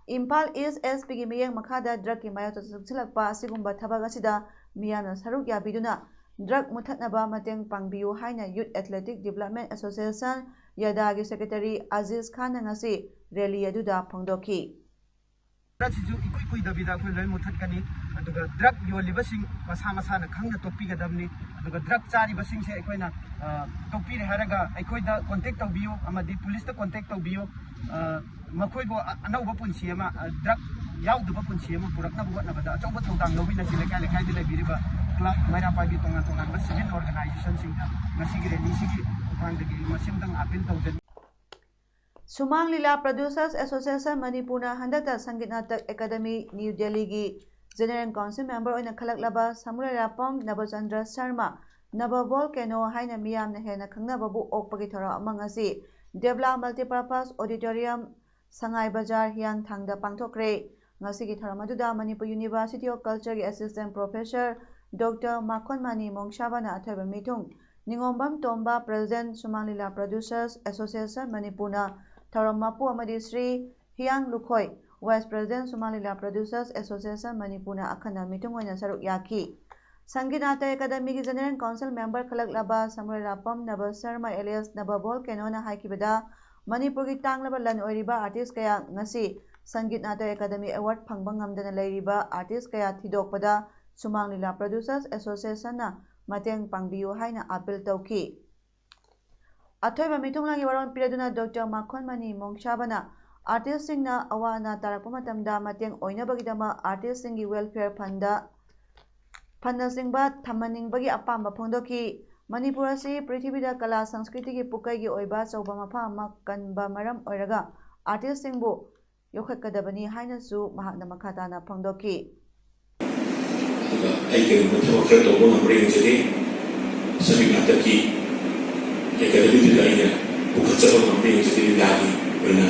Imphal East S Pꯒꯤ ꯃꯤꯠꯌꯦꯡ ꯃꯈꯥꯗ drugꯀꯤ ꯃꯥꯌꯣꯛꯇ ꯆꯪꯁꯤꯜꯂꯛꯄ ꯑꯁꯤꯒꯨꯝꯕ ꯊꯕꯛ ꯑꯁꯤꯗ ꯃꯤꯌꯥꯝꯅ ꯁꯔꯨꯛ ꯌꯥꯕꯤꯗꯨꯅ drug ꯃꯨꯊꯠꯅꯕ ꯃꯇꯦꯡ ꯄꯥꯡꯕꯤꯌꯨ ꯍꯥꯏꯅ Youth Athletic Development Association, ꯌꯥꯗꯥꯒꯤ secretary Aziz ꯈꯥꯟꯅ ꯉꯁꯤ rally ꯑꯗꯨꯗ ꯐꯣꯡꯗꯣꯛꯈꯤ꯫ ꯗ꯭ꯔꯒꯁꯤꯁꯨ ꯏꯀꯨꯏ ꯀꯨꯏꯗꯕꯤꯗ ꯑꯩꯈꯣꯏ ꯂꯣꯏ ꯃꯨꯊꯠꯀꯅꯤ꯫ ꯑꯗꯨꯒ ꯗ꯭ꯔꯒ ꯌꯣꯜꯂꯤꯕꯁꯤꯡ ꯃꯁꯥ ꯃꯁꯥꯅ ꯈꯪꯅ ꯇꯣꯛꯄꯤꯒꯗꯕꯅꯤ꯫ ꯑꯗꯨꯒ ꯗ꯭ꯔꯒ ꯆꯥꯔꯤꯕꯁꯤꯡꯁꯦ ꯑꯩꯈꯣꯏꯅ, ꯑ, ꯇꯣꯛꯄꯤꯔꯦ ꯍꯥꯏꯔꯒ ꯑꯩꯈꯣꯏꯗ contact ꯇꯧꯕꯤꯌꯨ ꯑꯃꯗꯤ ꯄꯨꯂꯤꯁꯇ contact ꯇꯧꯕꯤꯌꯨ꯫ ꯑ, ꯃꯈꯣꯏꯕꯨ ꯑ-, ꯑꯅꯧꯕ ꯄꯨꯟꯁꯤ ꯑꯃ, ꯑ, ꯗ꯭ꯔꯒ ꯌꯥꯎꯗꯕ ꯄꯨꯟꯁꯤ ꯑꯃ ꯄꯨꯔꯛꯅꯕ ꯍꯣꯠꯅꯕꯗ ꯑꯆꯧꯕ ꯊꯧꯗꯥꯡ ꯂꯧꯃꯤꯟꯅꯁꯤ꯫ ꯂꯩꯀꯥꯏ ꯂꯩꯀꯥꯏꯗ ꯂꯩꯕꯤꯔꯤꯕ club, ꯃꯩꯔꯥ ꯄꯥꯏꯕꯤ, ꯇꯣꯉꯥꯟ ꯇꯣꯉꯥꯟꯕ civil organizationꯁꯤꯡꯗ ꯉꯁꯤꯒꯤ rallyꯁꯤꯒꯤ ꯈꯨꯠꯊꯥꯡꯗꯒꯤ ꯃꯁꯤꯃꯇꯪ appeal ꯇꯧꯖꯅꯤꯡꯏ꯫ ꯁꯨꯃꯥꯡ ꯂꯤꯂꯥ Producers Association ꯃꯅꯤꯄꯨꯔꯅ ꯍꯟꯗꯛꯇ ꯁꯪꯒꯤꯠ ꯅꯥꯇꯛ ꯑꯦꯀꯥꯗꯃꯤ ꯅ꯭ꯌꯨ ꯗꯦꯜꯂꯤꯒꯤ General Council member ꯑꯣꯏꯅ ꯈꯜꯂꯛꯂꯕ ꯁꯃꯨꯔꯥꯏꯔꯥꯄꯝ ꯅꯕꯆꯟꯗ꯭ꯔ ꯁꯔꯃ, ꯅꯕ ꯚꯣꯜꯀꯦꯅꯣ ꯍꯥꯏꯅ ꯃꯤꯌꯥꯝꯅ ꯍꯦꯟꯅ ꯈꯪꯅꯕꯕꯨ ꯑꯣꯛꯄꯒꯤ ꯊꯧꯔꯝ ꯑꯃ ꯉꯁꯤ ꯗꯦꯕ꯭ꯂꯥ Multipurpose Auditorium, ꯁꯉꯥꯏ ꯕꯖꯥꯔ, ꯍꯤꯌꯥꯡꯊꯥꯡꯗ ꯄꯥꯡꯊꯣꯛꯈ꯭ꯔꯦ꯫ ꯉꯁꯤꯒꯤ ꯊꯧꯔꯝ ꯑꯗꯨꯗ Manipur University of Cultureꯒꯤ Assistant Professor Doctor ꯃꯥꯈꯣꯟꯃꯅꯤ ꯃꯣꯡꯁꯥꯕꯅ ꯑꯊꯣꯏꯕ ꯃꯤꯊꯨꯡ, ꯅꯤꯉꯣꯝꯕꯝ ꯇꯣꯝꯕ, President, ꯁꯨꯃꯥꯡ ꯂꯤꯂꯥ Producers Association ꯃꯅꯤꯄꯨꯔꯅ ꯊꯧꯔꯝ ꯃꯄꯨ ꯑꯃꯗꯤ ꯁ꯭ꯔꯤ ꯍꯤꯌꯥꯡ ꯂꯨꯈꯣꯏ, Vice President, ꯁꯨꯃꯥꯡ ꯂꯤꯂꯥ Producers Association ꯃꯅꯤꯄꯨꯔꯅ ꯑꯈꯟꯅ ꯃꯤꯊꯨꯡ ꯑꯣꯏꯅ ꯁꯔꯨꯛ ꯌꯥꯈꯤ꯫ Sangeet Natak ꯑꯦꯀꯥꯗꯃꯤꯒꯤ General Council member ꯈꯜꯂꯛꯂꯕ ꯁꯃꯨꯔꯥꯏꯔꯥꯄꯝ ꯅꯕ ꯁꯔꯃ alias ꯅꯕ ꯚꯣꯜꯀꯦꯅꯣꯅ ꯍꯥꯏꯈꯤꯕꯗ, ꯃꯅꯤꯄꯨꯔꯒꯤ ꯇꯥꯡꯂꯕ ꯂꯟ ꯑꯣꯏꯔꯤꯕ artist ꯀꯌꯥ ꯉꯁꯤ ꯁꯪꯒꯤꯠ ꯅꯥꯇꯛ ꯑꯦꯀꯥꯗꯃꯤ award ꯐꯪꯕ ꯉꯝꯗꯅ ꯂꯩꯔꯤꯕ artist ꯀꯌꯥ ꯊꯤꯗꯣꯛꯄꯗ ꯁꯨꯃꯥꯡ ꯂꯤꯂꯥ Producers Associationꯅ ꯃꯇꯦꯡ ꯄꯥꯡꯕꯤꯌꯨ ꯍꯥꯏꯅ appeal ꯇꯧꯈꯤ꯫ ꯑꯊꯣꯏꯕ ꯃꯤꯊꯨꯡꯂꯦꯟꯒꯤ ꯋꯥꯔꯣꯜ ꯄꯤꯔꯗꯨꯅ Doctor ꯃꯥꯈꯣꯟꯃꯅꯤ ꯃꯣꯡꯁꯥꯕꯅ artistꯁꯤꯡꯅ ꯑꯋꯥ ꯑꯅꯥ ꯇꯥꯔꯛꯄ ꯃꯇꯝꯗ ꯃꯇꯦꯡ ꯑꯣꯏꯅꯕꯒꯤꯗꯃꯛ artistꯁꯤꯡꯒꯤ welfare fundꯗ, fundꯅꯆꯤꯡꯕ ꯊꯝꯍꯟꯅꯤꯡꯕꯒꯤ ꯑꯄꯥꯝꯕ ꯐꯣꯡꯗꯣꯛꯈꯤ꯫ ꯃꯅꯤꯄꯨꯔ ꯑꯁꯤ ꯄ꯭ꯔꯤꯊꯤꯕꯤꯗ ꯀꯂꯥ ꯁꯪꯁꯀ꯭ꯔꯤꯇꯤꯒꯤ ꯄꯨꯀꯩꯒꯤ ꯑꯣꯏꯕ ꯑꯆꯧꯕ ꯃꯐꯝ ꯑꯃ ꯀꯟꯕ ꯃꯔꯝ ꯑꯣꯏꯔꯒ artistꯁꯤꯡꯕꯨ ꯌꯣꯛꯈꯠꯀꯗꯕꯅꯤ ꯍꯥꯏꯅꯁꯨ ꯃꯍꯥꯛꯅ ꯃꯈꯥ ꯇꯥꯅ ꯐꯣꯡꯗꯣꯛꯈꯤ꯫ ꯑꯗꯨꯒ ꯑꯩ ꯀꯔꯤꯒꯨꯝꯕ ꯊꯕꯛ ꯈꯔ ꯇꯧꯕ ꯉꯝꯕ꯭ꯔꯥ ꯌꯦꯡꯖꯒꯦ꯫ ꯁꯃꯤꯛ ꯅꯥꯇꯛꯀꯤ ꯑꯦꯀꯥꯗꯃꯤꯗꯨꯗ ꯑꯩꯅ ꯄꯨꯈꯠꯆꯕ ꯉꯝꯕ꯭ꯔꯥ ꯌꯦꯡꯖꯒꯦ, ꯂꯤꯂꯥꯒꯤ ꯑꯣꯏꯅ꯫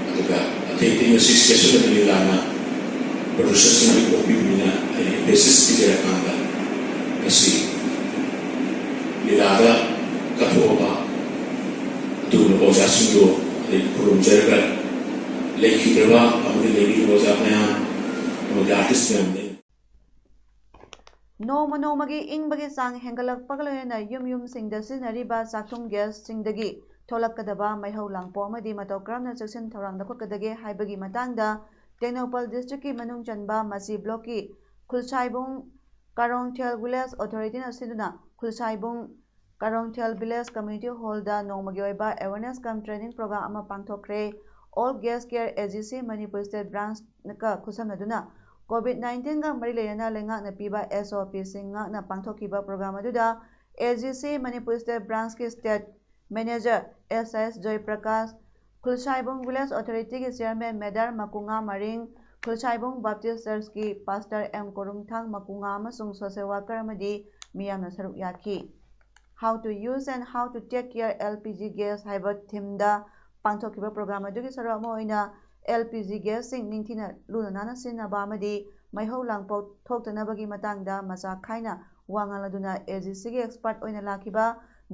ꯑꯗꯨꯒ ꯑꯇꯩ ꯑꯇꯩ ꯉꯁꯤ ꯁꯦꯁꯟ ꯑꯗꯨ ꯂꯤꯂꯥꯅ ꯄ꯭ꯔꯗ꯭ꯌꯨꯁꯔꯁꯤꯡꯒꯤ ꯄꯣꯛꯄꯤꯕꯅꯤꯅ ꯑꯩ ꯕꯦꯁꯤꯁ ꯄꯤꯖꯔꯀꯥꯟꯗ ꯉꯁꯤ ꯂꯤꯂꯥꯗ ꯀꯠꯊꯣꯛꯑꯕ ꯑꯗꯨꯒꯨꯝꯂꯕ ꯑꯣꯖꯥꯁꯤꯡꯗꯨ ꯑꯩ ꯈꯨꯔꯨꯝꯖꯔꯒ ꯂꯩꯈꯤꯗ꯭ꯔꯕ ꯑꯃꯗꯤ ꯂꯩꯕꯤꯔꯤꯕ ꯑꯣꯖꯥ ꯃꯌꯥꯝ ꯑꯃꯗꯤ ꯑꯥꯔꯇꯤꯁ ꯃꯌꯥꯝꯗ ꯅꯣꯡꯃ ꯅꯣꯡꯃꯒꯤ ꯏꯪꯕꯒꯤ ꯆꯥꯡ ꯍꯦꯟꯒꯠꯂꯛꯄꯒ ꯂꯣꯏꯅꯅ ꯌꯨꯝ ꯌꯨꯝꯁꯤꯡꯗ ꯁꯤꯖꯤꯟꯅꯔꯤꯕ ꯆꯥꯛꯊꯨꯝ ꯒ꯭ꯌꯥꯁꯁꯤꯡꯗꯒꯤ ꯊꯣꯛꯂꯛꯀꯗꯕ ꯃꯩꯍꯧ ꯂꯥꯡꯄꯣꯛ ꯑꯃꯗꯤ ꯃꯇꯧ ꯀꯔꯝꯅ ꯆꯦꯛꯁꯤꯟ ꯊꯧꯔꯥꯡ ꯂꯧꯈꯠꯀꯗꯒꯦ ꯍꯥꯏꯕꯒꯤ ꯃꯇꯥꯡꯗ ꯇꯦꯡꯅꯧꯄꯜ ꯗꯤꯁꯇ꯭ꯔꯤꯛꯀꯤ ꯃꯅꯨꯡ ꯆꯟꯕ ꯃꯆꯤ ꯕ꯭ꯂꯣꯛꯀꯤ ꯈꯨꯜꯁꯥꯏꯕꯨꯡ ꯀꯥꯔꯣꯡꯊꯦꯜ ꯚꯤꯂꯦꯖ ꯑꯣꯊꯣꯔꯤꯇꯤꯅ ꯁꯤꯟꯗꯨꯅ ꯈꯨꯜꯁꯥꯏꯕꯨꯡ ꯀꯥꯔꯣꯡꯊꯦꯜ ꯚꯤꯂꯦꯖ ꯀꯝꯃ꯭ꯌꯨꯅꯤꯇꯤ ꯍꯣꯜꯗ ꯅꯣꯡꯃꯒꯤ ꯑꯣꯏꯕ ꯑꯦꯋꯦꯔꯅꯦꯁ ꯀꯝ ꯇ꯭ꯔꯦꯅꯤꯡ ꯄ꯭ꯔꯣꯒ꯭ꯔꯥꯝ ꯑꯃ ꯄꯥꯡꯊꯣꯛꯈ꯭ꯔꯦ꯫ All gas care A G C Manipur state ꯕ꯭ꯔꯥꯟꯁꯀ ꯈꯨꯠꯁꯝꯅꯗꯨꯅ ꯀꯣꯚꯤꯗ ꯅꯥꯏꯟꯇꯤꯟꯒ ꯃꯔꯤ ꯂꯩꯅꯅ ꯂꯩꯉꯥꯛꯅ ꯄꯤꯕ ꯑꯦꯁ ꯑꯣ ꯄꯤꯁꯤꯡ ꯉꯥꯛꯅ ꯄꯥꯡꯊꯣꯛꯈꯤꯕ ꯄ꯭ꯔꯣꯒ꯭ꯔꯥꯝ ꯑꯗꯨꯗ A G C Manipur state ꯕ꯭ꯔꯥꯟꯁꯀꯤ state manager S S Joyprakash, Khulsaibung village ꯑꯣꯊꯣꯔꯤꯇꯤꯒꯤ ꯆꯤꯌꯔꯃꯦꯟ ꯃꯦꯗꯥꯔ ꯃꯀꯨꯉꯥ ꯃꯔꯤꯡ, ꯈꯨꯜꯁꯥꯏꯕꯨꯡ ꯕꯥꯞꯇꯤꯁ ꯆꯔꯆꯀꯤ ꯄꯥꯁꯇꯔ ꯑꯦꯝ ꯀꯣꯔꯨꯝꯊꯥꯡ ꯃꯀꯨꯉꯥ ꯑꯃꯁꯨꯡ ꯁꯣꯁꯦꯜ ꯋꯥꯀꯔ ꯑꯃꯗꯤ ꯃꯤꯌꯥꯝꯅ ꯁꯔꯨꯛ ꯌꯥꯈꯤ꯫ How to use and how to take care L P G gas ꯍꯥꯏꯕ ꯊꯤꯝꯗ ꯄꯥꯡꯊꯣꯛꯈꯤꯕ ꯄ꯭ꯔꯣꯒ꯭ꯔꯥꯝ ꯑꯗꯨꯒꯤ ꯁꯔꯨꯛ ꯑꯃ ꯑꯣꯏꯅ ꯑꯦꯜ ꯄꯤ ꯖꯤ ꯒ꯭ꯌꯥꯁꯁꯤꯡ ꯅꯤꯡꯊꯤꯅ ꯂꯨꯅ ꯅꯥꯟꯅ ꯁꯤꯖꯤꯟꯅꯕ ꯑꯃꯗꯤ ꯃꯩꯍꯧ ꯂꯥꯡꯄꯣꯛ ꯊꯣꯛꯇꯅꯕꯒꯤ ꯃꯇꯥꯡꯗ ꯃꯆꯥ ꯈꯥꯏꯅ ꯋꯥ ꯉꯥꯡꯂꯗꯨꯅ ꯑꯦ ꯖꯤ ꯁꯤꯒꯤ ꯑꯦꯛꯁꯄꯔꯠ ꯑꯣꯏꯅ ꯂꯥꯛꯈꯤꯕ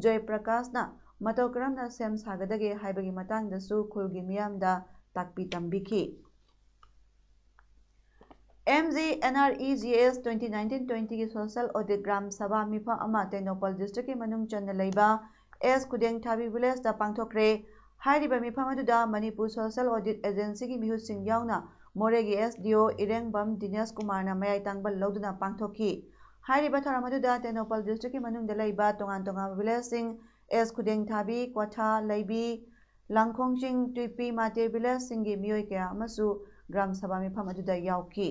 ꯖꯣꯏ ꯄ꯭ꯔꯀꯥꯁꯅ ꯃꯇꯧ ꯀꯔꯝꯅ ꯁꯦꯝ ꯁꯥꯒꯗꯒꯦ ꯍꯥꯏꯕꯒꯤ ꯃꯇꯥꯡꯗꯁꯨ ꯈꯨꯜꯒꯤ ꯃꯤꯌꯥꯝꯗ ꯇꯥꯛꯄꯤ ꯇꯝꯕꯤꯈꯤ꯫ M G N R E G S twenty nineteen twenty ꯒꯤ social audit ꯒ꯭ꯔꯥꯝ ꯁꯚꯥ ꯃꯤꯐꯝ ꯑꯃ ꯇꯦꯡꯅꯧꯄꯜ ꯗꯤꯁꯇ꯭ꯔꯤꯛꯀꯤ ꯃꯅꯨꯡ ꯆꯟꯅ ꯂꯩꯕ ꯑꯦꯁ ꯈꯨꯗꯦꯡꯊꯥꯕꯤ ꯚꯤꯂꯦꯖꯇ ꯄꯥꯡꯊꯣꯛꯈ꯭ꯔꯦ꯫ ꯍꯥꯏꯔꯤꯕ ꯃꯤꯐꯝ ꯑꯗꯨꯗ ꯃꯅꯤꯄꯨꯔ ꯁꯣꯁꯦꯜ ꯑꯣꯗꯤꯠ ꯑꯦꯖꯦꯟꯁꯤꯒꯤ ꯃꯤꯍꯨꯠꯁꯤꯡ ꯌꯥꯎꯅ ꯃꯣꯔꯦꯒꯤ ꯑꯦꯁ ꯗꯤ ꯑꯣ ꯏꯔꯦꯡꯕꯝ ꯗꯤꯅꯦꯁ ꯀꯨꯃꯥꯔꯅ ꯃꯌꯥꯏ ꯇꯥꯡꯕ ꯂꯧꯗꯨꯅ ꯄꯥꯡꯊꯣꯛꯈꯤ꯫ ꯍꯥꯏꯔꯤꯕ ꯊꯧꯔꯝ ꯑꯗꯨꯗ ꯇꯦꯡꯅꯧꯄꯜ ꯗꯤꯁꯇ꯭ꯔꯤꯛꯀꯤ ꯃꯅꯨꯡꯗ ꯂꯩꯕ ꯇꯣꯉꯥꯟ ꯇꯣꯉꯥꯟꯕ ꯚꯤꯂꯦꯖꯁꯤꯡ ꯑꯦꯁ ꯈꯨꯗꯦꯡꯊꯥꯕꯤ, ꯀ꯭ꯋꯥꯊꯥ, ꯂꯩꯕꯤ, ꯂꯥꯡꯈꯣꯡ ꯆꯤꯡ, ꯇꯨꯏꯄꯤ, ꯃꯥꯇꯦ ꯚꯤꯂꯦꯖꯁꯤꯡꯒꯤ ꯃꯤꯑꯣꯏ ꯀꯌꯥ ꯑꯃꯁꯨ ꯒ꯭ꯔꯥꯝ ꯁꯚꯥ ꯃꯤꯐꯝ ꯑꯗꯨꯗ ꯌꯥꯎꯈꯤ꯫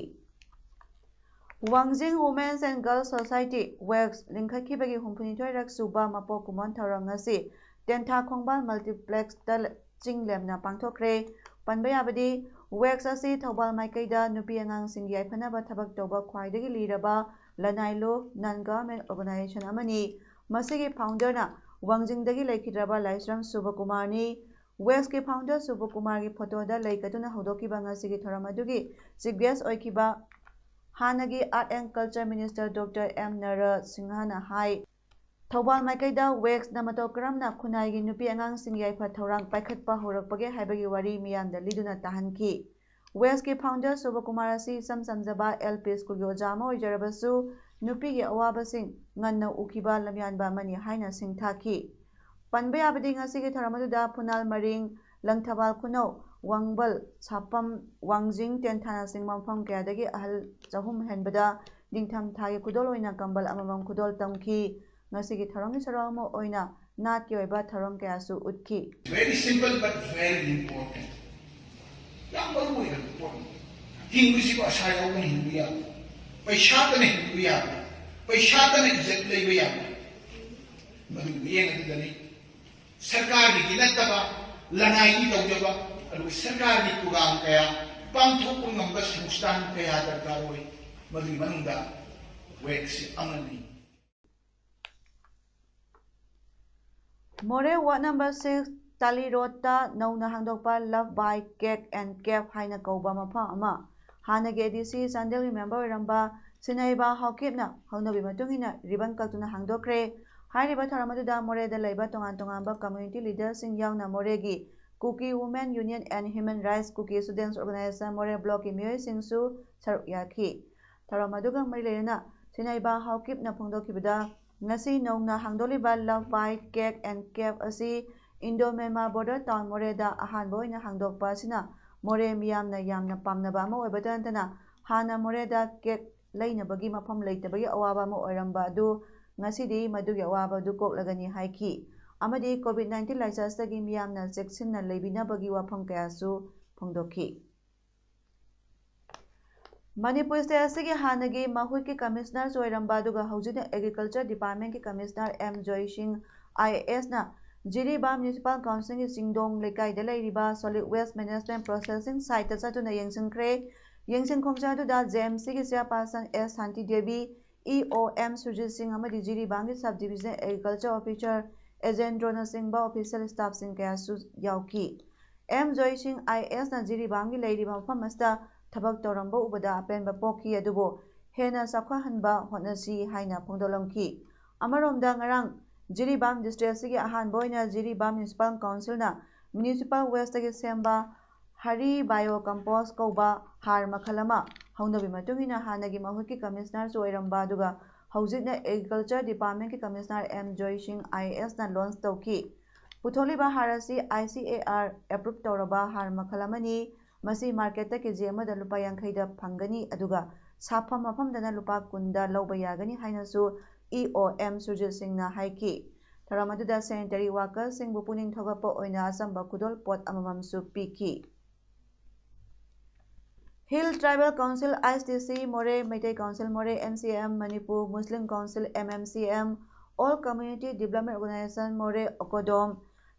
ꯋꯥꯡꯖꯤꯡ Women's and Girls Society, ꯋꯦꯛꯁ, ꯂꯤꯡꯈꯠꯈꯤꯕꯒꯤ ꯍꯨꯝꯐꯨꯅꯤꯊꯣꯏꯔꯛ ꯁꯨꯕ ꯃꯄꯣꯛ ꯀꯨꯝꯑꯣꯟ ꯊꯧꯔꯝ ꯉꯁꯤ ꯇꯦꯟꯊꯥ ꯈꯣꯡꯕꯥꯜ ꯃꯜꯇꯤꯄ꯭ꯂꯦꯛꯁꯇ ꯆꯤꯡ ꯂꯦꯝꯅ ꯄꯥꯡꯊꯣꯛꯈ꯭ꯔꯦ꯫ ꯄꯟꯕ ꯌꯥꯕꯗꯤ, ꯋꯦꯛꯁ ꯑꯁꯤ ꯊꯧꯕꯥꯜ ꯃꯥꯏꯀꯩꯗ ꯅꯨꯄꯤ ꯑꯉꯥꯡꯁꯤꯡꯒꯤ ꯌꯥꯏꯐꯅꯕ ꯊꯕꯛ ꯇꯧꯕ ꯈ꯭ꯋꯥꯏꯗꯒꯤ ꯂꯤꯔꯕ ꯂꯅꯥꯏ ꯂꯨꯞ, non-government organization, ꯑꯃꯅꯤ꯫ ꯃꯁꯤꯒꯤ ꯐꯥꯎꯟꯗꯔꯅ ꯋꯥꯡꯖꯤꯡꯗꯒꯤ ꯂꯩꯈꯤꯗ꯭ꯔꯕ ꯂꯥꯏꯁ꯭ꯔꯝ ꯁꯨꯕꯀꯨꯃꯥꯔꯅꯤ꯫ ꯋꯦꯛꯁꯀꯤ ꯐꯥꯎꯟꯗꯔ ꯁꯨꯕꯀꯨꯃꯥꯔꯒꯤ ꯐꯣꯇꯣꯗ ꯂꯩ ꯀꯠꯇꯨꯅ ꯍꯧꯗꯣꯛꯈꯤꯕ ꯉꯁꯤꯒꯤ ꯊꯧꯔꯝ ꯑꯗꯨꯒꯤ ꯆꯤꯐ ꯒꯦꯁ ꯑꯣꯏꯈꯤꯕ ꯍꯥꯟꯅꯒꯤ Art and Culture Minister Doctor M ꯅꯔꯁꯤꯡꯍꯅ ꯍꯥꯏ, ꯊꯧꯕꯥꯜ ꯃꯥꯏꯀꯩꯗ ꯋꯦꯛꯁꯅ ꯃꯇꯧ ꯀꯔꯝꯅ ꯈꯨꯟꯅꯥꯏꯒꯤ ꯅꯨꯄꯤ ꯑꯉꯥꯡꯁꯤꯡꯒꯤ ꯌꯥꯏꯐ ꯊꯧꯔꯥꯡ ꯄꯥꯏꯈꯠꯄ ꯍꯧꯔꯛꯄꯒꯦ ꯍꯥꯏꯕꯒꯤ ꯋꯥꯔꯤ ꯃꯤꯌꯥꯝꯗ ꯂꯤꯗꯨꯅ ꯇꯥꯍꯟꯈꯤ꯫ ꯋꯦꯛꯁꯀꯤ ꯐꯥꯎꯟꯗꯔ ꯁꯨꯕꯀꯨꯃꯥꯔ ꯑꯁꯤ ꯏꯆꯝ ꯆꯝꯖꯕ ꯑꯦꯜ ꯄꯤ ꯁ꯭ꯀꯨꯜꯒꯤ ꯑꯣꯖꯥ ꯑꯃ ꯑꯣꯏꯖꯔꯕꯁꯨ, ꯅꯨꯄꯤꯒꯤ ꯑꯋꯥꯕꯁꯤꯡ ꯉꯟꯅ ꯎꯈꯤꯕ ꯂꯝꯌꯥꯟꯕ ꯑꯃꯅꯤ ꯍꯥꯏꯅ ꯁꯤꯡꯊꯥꯈꯤ꯫ ꯄꯟꯕ ꯌꯥꯕꯗꯤ, ꯉꯁꯤꯒꯤ ꯊꯧꯔꯝ ꯑꯗꯨꯗ ꯐꯨꯅꯥꯜ ꯃꯔꯤꯡ, ꯂꯪꯊꯕꯥꯜ ꯈꯨꯅꯧ, ꯋꯥꯡꯕꯜ, ꯁꯥꯄꯝ, ꯋꯥꯡꯖꯤꯡ ꯇꯦꯟꯊꯥꯅꯆꯤꯡꯕ ꯃꯐꯝ ꯀꯌꯥꯗꯒꯤ ꯑꯍꯜ ꯆꯍꯨꯝ ꯍꯦꯟꯕꯗ ꯅꯤꯡꯊꯝ ꯊꯥꯒꯤ ꯈꯨꯗꯣꯜ ꯑꯣꯏꯅ ꯀꯝꯕꯜ ꯑꯃꯃꯝ ꯈꯨꯗꯣꯜ ꯇꯝꯈꯤ꯫ ꯉꯁꯤꯒꯤ ꯊꯧꯔꯝꯒꯤ ꯁꯔꯨꯛ ꯑꯃ ꯑꯣꯏꯅ ꯅꯥꯠꯀꯤ ꯑꯣꯏꯕ ꯊꯧꯔꯝ ꯀꯌꯥꯁꯨ ꯎꯠꯈꯤ꯫ Very simple but very important. ꯌꯥꯝ ꯃꯔꯨ ꯑꯣꯏꯔꯕ ꯄꯣꯠꯅꯤ꯫ ꯍꯤꯡꯕꯁꯤꯕꯨ ꯑꯁꯥ ꯌꯥꯎꯗꯅ ꯍꯤꯡꯕ ꯌꯥꯕ꯭ꯔꯥ? ꯄꯩꯁꯥꯇꯅ ꯍꯤꯡꯕ ꯌꯥꯕ꯭ꯔꯥ? ꯄꯩꯁꯥꯇꯅ ꯏꯖꯠ ꯂꯩꯕ ꯌꯥꯕ꯭ꯔꯥ? ꯃꯗꯨꯒꯤ ꯃꯤꯠꯌꯦꯡ ꯑꯗꯨꯗꯅꯤ ꯁꯔꯀꯥꯔꯒꯤꯗꯤ ꯅꯠꯇꯕ, ꯂꯅꯥꯏꯒꯤ ꯇꯧꯖꯕ, ꯑꯗꯨꯒ ꯁꯔꯀꯥꯔꯒꯤ ꯄ꯭ꯔꯣꯒ꯭ꯔꯥꯝ ꯀꯌꯥ ꯄꯥꯡꯊꯣꯛꯄ ꯉꯝꯕ ꯁꯪꯁꯊꯥꯟ ꯀꯌꯥ ꯗꯔꯀꯥꯔ ꯑꯣꯏ꯫ ꯃꯗꯨꯒꯤ ꯃꯅꯨꯡꯗ ꯋꯦꯛꯁꯤ ꯑꯃꯅꯤ꯫ ꯃꯣꯔꯦ ꯋꯥꯔꯗ ꯅꯝꯕꯔ ꯁꯤꯛꯁ ꯇꯥꯂꯤ ꯔꯣꯗꯇ ꯅꯧꯅ ꯍꯥꯡꯗꯣꯛꯄ Love by Cake and Cafe ꯍꯥꯏꯅ ꯀꯧꯕ ꯃꯐꯝ ꯑꯃ ꯍꯥꯟꯅꯒꯤ ꯑꯦ ꯗꯤ ꯁꯤ ꯆꯥꯟꯗꯦꯜꯒꯤ ꯃꯦꯝꯕꯔ ꯑꯣꯏꯔꯝꯕ ꯁꯤꯅꯩꯕ ꯍꯥꯎꯀꯤꯞꯅ ꯍꯧꯅꯕꯤ ꯃꯇꯨꯡ ꯏꯟꯅ ꯔꯤꯕꯟ ꯀꯛꯇꯨꯅ ꯍꯥꯡꯗꯣꯛꯈ꯭ꯔꯦ꯫ ꯍꯥꯏꯔꯤꯕ ꯊꯧꯔꯝ ꯑꯗꯨꯗ ꯃꯣꯔꯦꯗ ꯂꯩꯕ ꯇꯣꯉꯥꯟ ꯇꯣꯉꯥꯟꯕ ꯀꯝꯃ꯭ꯌꯨꯅꯤꯇꯤ ꯂꯤꯗꯔꯁꯤꯡ ꯌꯥꯎꯅ ꯃꯣꯔꯦꯒꯤ Kuki Women Union and Human Rights, Kuki Students Organization ꯃꯣꯔꯦ ꯕ꯭ꯂꯣꯛꯀꯤ ꯃꯤꯑꯣꯏꯁꯤꯡꯁꯨ ꯁꯔꯨꯛ ꯌꯥꯈꯤ꯫ ꯊꯧꯔꯝ ꯑꯗꯨꯒ ꯃꯔꯤ ꯂꯩꯅꯅ ꯁꯤꯅꯩꯕ ꯍꯥꯎꯀꯤꯞꯅ ꯐꯣꯡꯗꯣꯛꯈꯤꯕꯗ, ꯉꯁꯤ ꯅꯧꯅ ꯍꯥꯡꯗꯣꯛꯂꯤꯕ Love by Cake and Cafe ꯑꯁꯤ ꯏꯟꯗꯣ ꯃꯦꯟꯃꯥꯔ ꯕꯣꯔꯗꯔ ꯇꯥꯎꯟ ꯃꯣꯔꯦꯗ ꯑꯍꯥꯟꯕ ꯑꯣꯏꯅ ꯍꯥꯡꯗꯣꯛꯄ ꯑꯁꯤꯅ ꯃꯣꯔꯦ ꯃꯤꯌꯥꯝꯅ ꯌꯥꯝꯅ ꯄꯥꯝꯅꯕ ꯑꯃ ꯑꯣꯏꯕꯇ ꯅꯠꯇꯅ, ꯍꯥꯟꯅ ꯃꯣꯔꯦꯗ ꯀꯦꯛ ꯂꯩꯅꯕꯒꯤ ꯃꯐꯝ ꯂꯩꯇꯕꯒꯤ ꯑꯋꯥꯕ ꯑꯃ ꯑꯣꯏꯔꯝꯕ ꯑꯗꯨ ꯉꯁꯤꯗꯤ ꯃꯗꯨꯒꯤ ꯑꯋꯥꯕ ꯑꯗꯨ ꯀꯣꯛꯂꯒꯅꯤ ꯍꯥꯏꯈꯤ꯫ ꯑꯃꯗꯤ ꯀꯣꯚꯤꯗ ꯅꯥꯏꯟꯇꯤꯟ ꯂꯥꯏꯆꯠꯇꯒꯤ ꯃꯤꯌꯥꯝꯅ ꯆꯦꯛꯁꯤꯟꯅ ꯂꯩꯕꯤꯅꯕꯒꯤ ꯋꯥꯐꯝ ꯀꯌꯥꯁꯨ ꯐꯣꯡꯗꯣꯛꯈꯤ꯫ ꯃꯅꯤꯄꯨꯔ ꯁ꯭ꯇꯦꯠ ꯑꯁꯤꯒꯤ ꯍꯥꯟꯅꯒꯤ ꯃꯍꯨꯠꯀꯤ ꯀꯃꯤꯁꯅꯔꯁꯨ ꯑꯣꯏꯔꯝꯕ ꯑꯗꯨꯒ ꯍꯧꯖꯤꯛꯅ ꯑꯦꯒ꯭ꯔꯤꯀꯜꯆꯔ ꯗꯤꯄꯥꯔꯠꯃꯦꯟꯠꯀꯤ ꯀꯃꯤꯁꯅꯔ ꯑꯦꯝ ꯖꯣꯏ ꯁꯤꯡ ꯑꯥꯏ ꯑꯦ ꯑꯦꯁꯅ ꯖꯤꯔꯤꯕꯥꯝ Municipal Councilꯒꯤ ꯆꯤꯡꯗꯣꯡ ꯂꯩꯀꯥꯏꯗ ꯂꯩꯔꯤꯕ Solid Waste Management Processing Siteꯇ ꯆꯠꯇꯨꯅ ꯌꯦꯡꯁꯤꯟꯈ꯭ꯔꯦ꯫ ꯌꯦꯡꯁꯤꯟ ꯈꯣꯡꯖꯪ ꯑꯗꯨꯗ JMCꯒꯤ Chairperson S ꯁꯥꯟꯇꯤ ꯗꯦꯕꯤ, EO M ꯁꯨꯔꯖꯤꯠ ꯁꯤꯡ ꯑꯃꯗꯤ ꯖꯤꯔꯤꯕꯥꯝꯒꯤ Sub Division Agriculture Officer ꯑꯦꯖꯦꯟꯗ꯭ꯔꯣꯅꯆꯤꯡꯕ official staffꯁꯤꯡ ꯀꯌꯥꯁꯨ ꯌꯥꯎꯈꯤ꯫ ꯑꯦꯝ ꯖꯣꯏ ꯁꯤꯡ IASꯅ ꯖꯤꯔꯤꯕꯥꯝꯒꯤ ꯂꯩꯔꯤꯕ ꯃꯐꯝ ꯑꯁꯤꯗ ꯊꯕꯛ ꯇꯧꯔꯝꯕ ꯎꯕꯗ ꯑꯄꯦꯟꯕ ꯄꯣꯛꯈꯤ, ꯑꯗꯨꯕꯨ ꯍꯦꯟꯅ ꯆꯥꯎꯈꯠꯍꯟꯕ ꯍꯣꯠꯅꯁꯤ ꯍꯥꯏꯅ ꯐꯣꯡꯗꯣꯛꯂꯝꯈꯤ꯫ ꯑꯃꯔꯣꯝꯗ ꯉꯔꯥꯡ ꯖꯤꯔꯤꯕꯥꯝ district ꯑꯁꯤꯒꯤ ꯑꯍꯥꯟꯕ ꯑꯣꯏꯅ ꯖꯤꯔꯤꯕꯥꯝ Municipal Councilꯅ municipal wasteꯇꯒꯤ ꯁꯦꯝꯕ ꯍꯔꯤ bio compost ꯀꯧꯕ ꯍꯥꯔ ꯃꯈꯜ ꯑꯃ ꯍꯧꯅꯕꯤ ꯃꯇꯨꯡ ꯏꯟꯅ ꯍꯥꯟꯅꯒꯤ ꯃꯍꯨꯠꯀꯤ commissionerꯁꯨ ꯑꯣꯏꯔꯝꯕ ꯑꯗꯨꯒ ꯍꯧꯖꯤꯛꯅ Agriculture Departmentꯀꯤ Commissioner M ꯖꯣꯏ ꯁꯤꯡ IASꯅ launch ꯇꯧꯈꯤ꯫ ꯄꯨꯊꯣꯛꯂꯤꯕ ꯍꯥꯔ ꯑꯁꯤ ICAR approve ꯇꯧꯔꯕ ꯍꯥꯔ ꯃꯈꯜ ꯑꯃꯅꯤ꯫ ꯃꯁꯤ marketꯇ KG ꯑꯃꯗ ꯂꯨꯄꯥ ꯌꯥꯡꯈꯩꯗ ꯐꯪꯒꯅꯤ, ꯑꯗꯨꯒ ꯁꯥꯐꯝ ꯃꯐꯝꯗꯅ ꯂꯨꯄꯥ ꯀꯨꯟꯗ ꯂꯧꯕ ꯌꯥꯒꯅꯤ ꯍꯥꯏꯅꯁꯨ EO M ꯁꯨꯔꯖꯤꯠ ꯁꯤꯡꯅ ꯍꯥꯏꯈꯤ꯫ ꯊꯧꯔꯝ ꯑꯗꯨꯗ sanitary workerꯁꯤꯡꯕꯨ ꯄꯨꯛꯅꯤꯡ ꯊꯧꯒꯠꯄ ꯑꯣꯏꯅ ꯑꯆꯝꯕ ꯈꯨꯗꯣꯜ ꯄꯣꯠ ꯑꯃꯃꯝꯁꯨ ꯄꯤꯈꯤ꯫ Hill Tribal Council, HTC ꯃꯣꯔꯦ, ꯃꯩꯇꯩ Council ꯃꯣꯔꯦ, MCM Manipur, Muslim Council, MMCM, All Community Development Organization ꯃꯣꯔꯦ, ꯑꯣꯀꯣꯗꯣꯝ,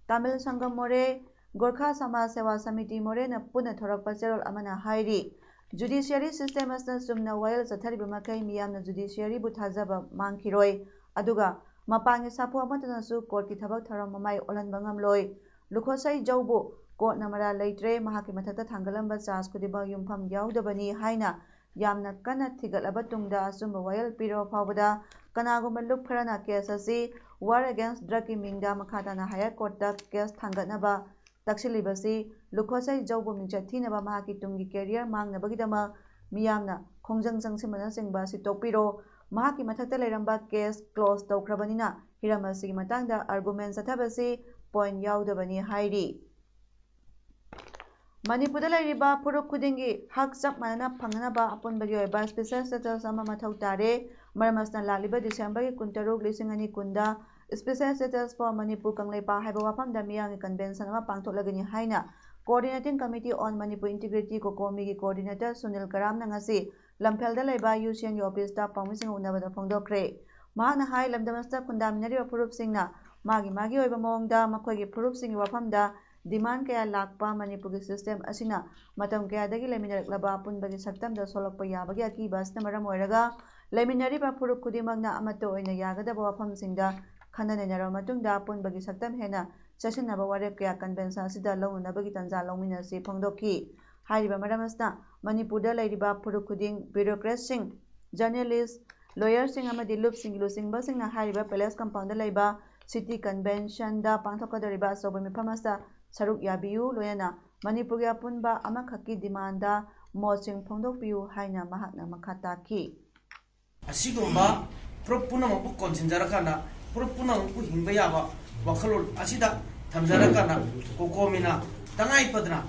ꯇꯥꯃꯤꯜ ꯁꯪꯒꯝ ꯃꯣꯔꯦ, ꯒꯣꯔꯈꯥ ꯁꯃꯥꯖ ꯁꯦꯋꯥ ꯁꯃꯤꯇꯤ ꯃꯣꯔꯦꯅ ꯄꯨꯟꯅ ꯊꯣꯔꯛꯄ ꯆꯦꯔꯣꯜ ꯑꯃꯅ ꯍꯥꯏꯔꯤ, judiciary system ꯑꯁꯤꯅ ꯆꯨꯝꯅ ꯋꯥꯌꯦꯜ ꯆꯠꯊꯔꯤꯕ ꯃꯈꯩ ꯃꯤꯌꯥꯝꯅ judiciaryꯕꯨ ꯊꯥꯖꯕ ꯃꯥꯡꯈꯤꯔꯣꯏ, ꯑꯗꯨꯒ ꯃꯄꯥꯟꯒꯤ ꯁꯥꯐꯨ ꯑꯃꯠꯇꯅꯁꯨ courtꯀꯤ ꯊꯕꯛ ꯊꯧꯔꯝ ꯃꯃꯥꯏ ꯑꯣꯜꯍꯟꯕ ꯉꯝꯂꯣꯏ꯫ ꯂꯨꯈꯣꯁꯩ ꯖꯧꯕꯨ courtꯅ ꯃꯔꯥꯜ ꯂꯩꯇ꯭ꯔꯦ, ꯃꯍꯥꯛꯀꯤ ꯃꯊꯛꯇ ꯊꯥꯡꯒꯠꯂꯝꯕ charge ꯈꯨꯗꯤꯡꯃꯛ ꯌꯨꯝꯐꯝ ꯌꯥꯎꯗꯕꯅꯤ ꯍꯥꯏꯅ ꯌꯥꯝꯅ ꯀꯟꯅ ꯊꯤꯒꯠꯂꯕ ꯇꯨꯡꯗ ꯑꯆꯨꯝꯕ ꯋꯥꯌꯦꯜ ꯄꯤꯔꯕ ꯐꯥꯎꯕꯗ ꯀꯅꯥꯒꯨꯝꯕ ꯂꯨꯞ ꯈꯔꯅ case ꯑꯁꯤ war against drugꯀꯤ ꯃꯤꯡꯗ ꯃꯈꯥ ꯇꯥꯅ higher courtꯇ case ꯊꯥꯡꯒꯠꯅꯕ ꯇꯛꯁꯤꯜꯂꯤꯕꯁꯤ ꯂꯨꯈꯣꯁꯩ ꯖꯧꯕꯨ ꯃꯤꯡꯆꯠ ꯊꯤꯅꯕ, ꯃꯍꯥꯛꯀꯤ ꯇꯨꯡꯒꯤ career ꯃꯥꯡꯅꯕꯒꯤꯗꯃꯛ ꯃꯤꯌꯥꯝꯅ ꯈꯣꯡꯖꯪ ꯆꯪꯁꯤꯟꯕꯅꯆꯤꯡꯕ ꯑꯁꯤ ꯇꯣꯛꯄꯤꯔꯣ꯫ ꯃꯍꯥꯛꯀꯤ ꯃꯊꯛꯇ ꯂꯩꯔꯝꯕ case close ꯇꯧꯈ꯭ꯔꯕꯅꯤꯅ ꯍꯤꯔꯝ ꯑꯁꯤꯒꯤ ꯃꯇꯥꯡꯗ argument ꯆꯠꯊꯕꯁꯤ point ꯌꯥꯎꯗꯕꯅꯤ ꯍꯥꯏꯔꯤ꯫ ꯃꯅꯤꯄꯨꯔꯗ ꯂꯩꯔꯤꯕ ꯐꯨꯔꯨꯞ ꯈꯨꯗꯤꯡꯒꯤ ꯍꯛ ꯆꯞ ꯃꯥꯟꯅꯅ ꯐꯪꯅꯅꯕ ꯑꯄꯨꯟꯕꯒꯤ ꯑꯣꯏꯕ special status ꯑꯃ ꯃꯊꯧ ꯇꯥꯔꯦ꯫ ꯃꯔꯝ ꯑꯁꯤꯅ ꯂꯥꯛꯂꯤꯕ Decemberꯒꯤ ꯀꯨꯟꯇꯔꯨꯛ, ꯂꯤꯁꯤꯡ ꯑꯅꯤ ꯀꯨꯟꯗ Special Status for Manipur Kangleipak ꯍꯥꯏꯕ ꯋꯥꯐꯝꯗ ꯃꯤꯌꯥꯝꯒꯤ convention ꯑꯃ ꯄꯥꯡꯊꯣꯛꯂꯒꯅꯤ ꯍꯥꯏꯅ Coordinating Committee on Manipur Integrity, COCOMIꯒꯤ coordinator Sunil ꯀꯔꯥꯝꯅ ꯉꯁꯤ ꯂꯝꯐꯦꯜꯗ ꯂꯩꯕ UCNꯒꯤ officeꯇ ꯄꯥꯎꯃꯤꯁꯤꯡꯒ ꯎꯅꯕꯗ ꯐꯣꯡꯗꯣꯛꯈ꯭ꯔꯦ꯫ ꯃꯍꯥꯛꯅ ꯍꯥꯏ, ꯂꯝꯗꯝ ꯑꯁꯤꯗ ꯈꯨꯟꯗꯥꯃꯤꯟꯅꯔꯤꯕ ꯐꯨꯔꯨꯞꯁꯤꯡꯅ ꯃꯥꯒꯤ ꯃꯥꯒꯤ ꯑꯣꯏꯕ ꯃꯑꯣꯡꯗ ꯃꯈꯣꯏꯒꯤ ꯐꯨꯔꯨꯞꯁꯤꯡꯒꯤ ꯋꯥꯐꯝꯗ demand ꯀꯌꯥ ꯂꯥꯛꯄ ꯃꯅꯤꯄꯨꯔꯒꯤ system ꯑꯁꯤꯅ ꯃꯇꯝ ꯀꯌꯥꯗꯒꯤ ꯂꯩꯃꯤꯟꯅꯔꯛꯂꯕ ꯑꯄꯨꯟꯕꯒꯤ ꯁꯛꯇꯝꯗ ꯁꯣꯛꯂꯛꯄ ꯌꯥꯕꯒꯤ ꯑꯀꯤꯕ ꯑꯁꯤꯅ ꯃꯔꯝ ꯑꯣꯏꯔꯒ ꯂꯩꯃꯤꯟꯅꯔꯤꯕ ꯐꯨꯔꯨꯞ ꯈꯨꯗꯤꯡꯃꯛꯅ ꯑꯃꯠꯇ ꯑꯣꯏꯅ ꯌꯥꯒꯗꯕ ꯋꯥꯐꯝꯁꯤꯡꯗ ꯈꯟꯅ ꯅꯩꯅꯔꯕ ꯃꯇꯨꯡꯗ ꯑꯄꯨꯟꯕꯒꯤ ꯁꯛꯇꯝ ꯍꯦꯟꯅ ꯆꯦꯠꯁꯤꯟꯅꯕ ꯋꯥꯔꯦꯞ ꯀꯌꯥ convention ꯑꯁꯤꯗ ꯂꯧꯅꯅꯕꯒꯤ ꯇꯥꯟꯖꯥ ꯂꯧꯃꯤꯟꯅꯁꯤ ꯐꯣꯡꯗꯣꯛꯈꯤ꯫ ꯍꯥꯏꯔꯤꯕ ꯃꯔꯝ ꯑꯁꯤꯅ ꯃꯅꯤꯄꯨꯔꯗ ꯂꯩꯔꯤꯕ ꯐꯨꯔꯨꯞ ꯈꯨꯗꯤꯡ, bureaucratꯁꯤꯡ, journalist, lawyerꯁꯤꯡ ꯑꯃꯗꯤ ꯂꯨꯞꯁꯤꯡꯒꯤ ꯂꯨꯆꯤꯡꯕꯁꯤꯡꯅ ꯍꯥꯏꯔꯤꯕ palace compoundꯗ ꯂꯩꯕ city conventionꯗ ꯄꯥꯡꯊꯣꯛꯀꯗꯧꯔꯤꯕ ꯑꯆꯧꯕ ꯃꯤꯐꯝ ꯑꯁꯤꯗ ꯁꯔꯨꯛ ꯌꯥꯕꯤꯌꯨ, ꯂꯣꯏꯅꯅ ꯃꯅꯤꯄꯨꯔꯒꯤ ꯑꯄꯨꯟꯕ ꯑꯃꯈꯛꯀꯤ demandꯗ ꯃꯣꯠꯁꯤꯡ ꯐꯣꯡꯗꯣꯛꯄꯤꯌꯨ ꯍꯥꯏꯅ ꯃꯍꯥꯛꯅ ꯃꯈꯥ ꯇꯥꯈꯤ꯫ ꯑꯁꯤꯒꯨꯝꯕ ꯐꯨꯔꯨꯞ ꯄꯨꯝꯅꯃꯛꯄꯨ ꯀꯣꯟꯁꯤꯟꯖꯔꯀꯥꯟꯗ, ꯐꯨꯔꯨꯞ ꯄꯨꯝꯅꯃꯛꯄꯨ ꯍꯤꯡꯕ ꯌꯥꯕ ꯋꯥꯈꯜꯂꯣꯟ ꯑꯁꯤꯗ ꯊꯝꯖꯔꯀꯥꯟꯗ, ꯀꯣꯀꯣꯃꯤꯅ ꯇꯉꯥꯏ ꯐꯗꯅ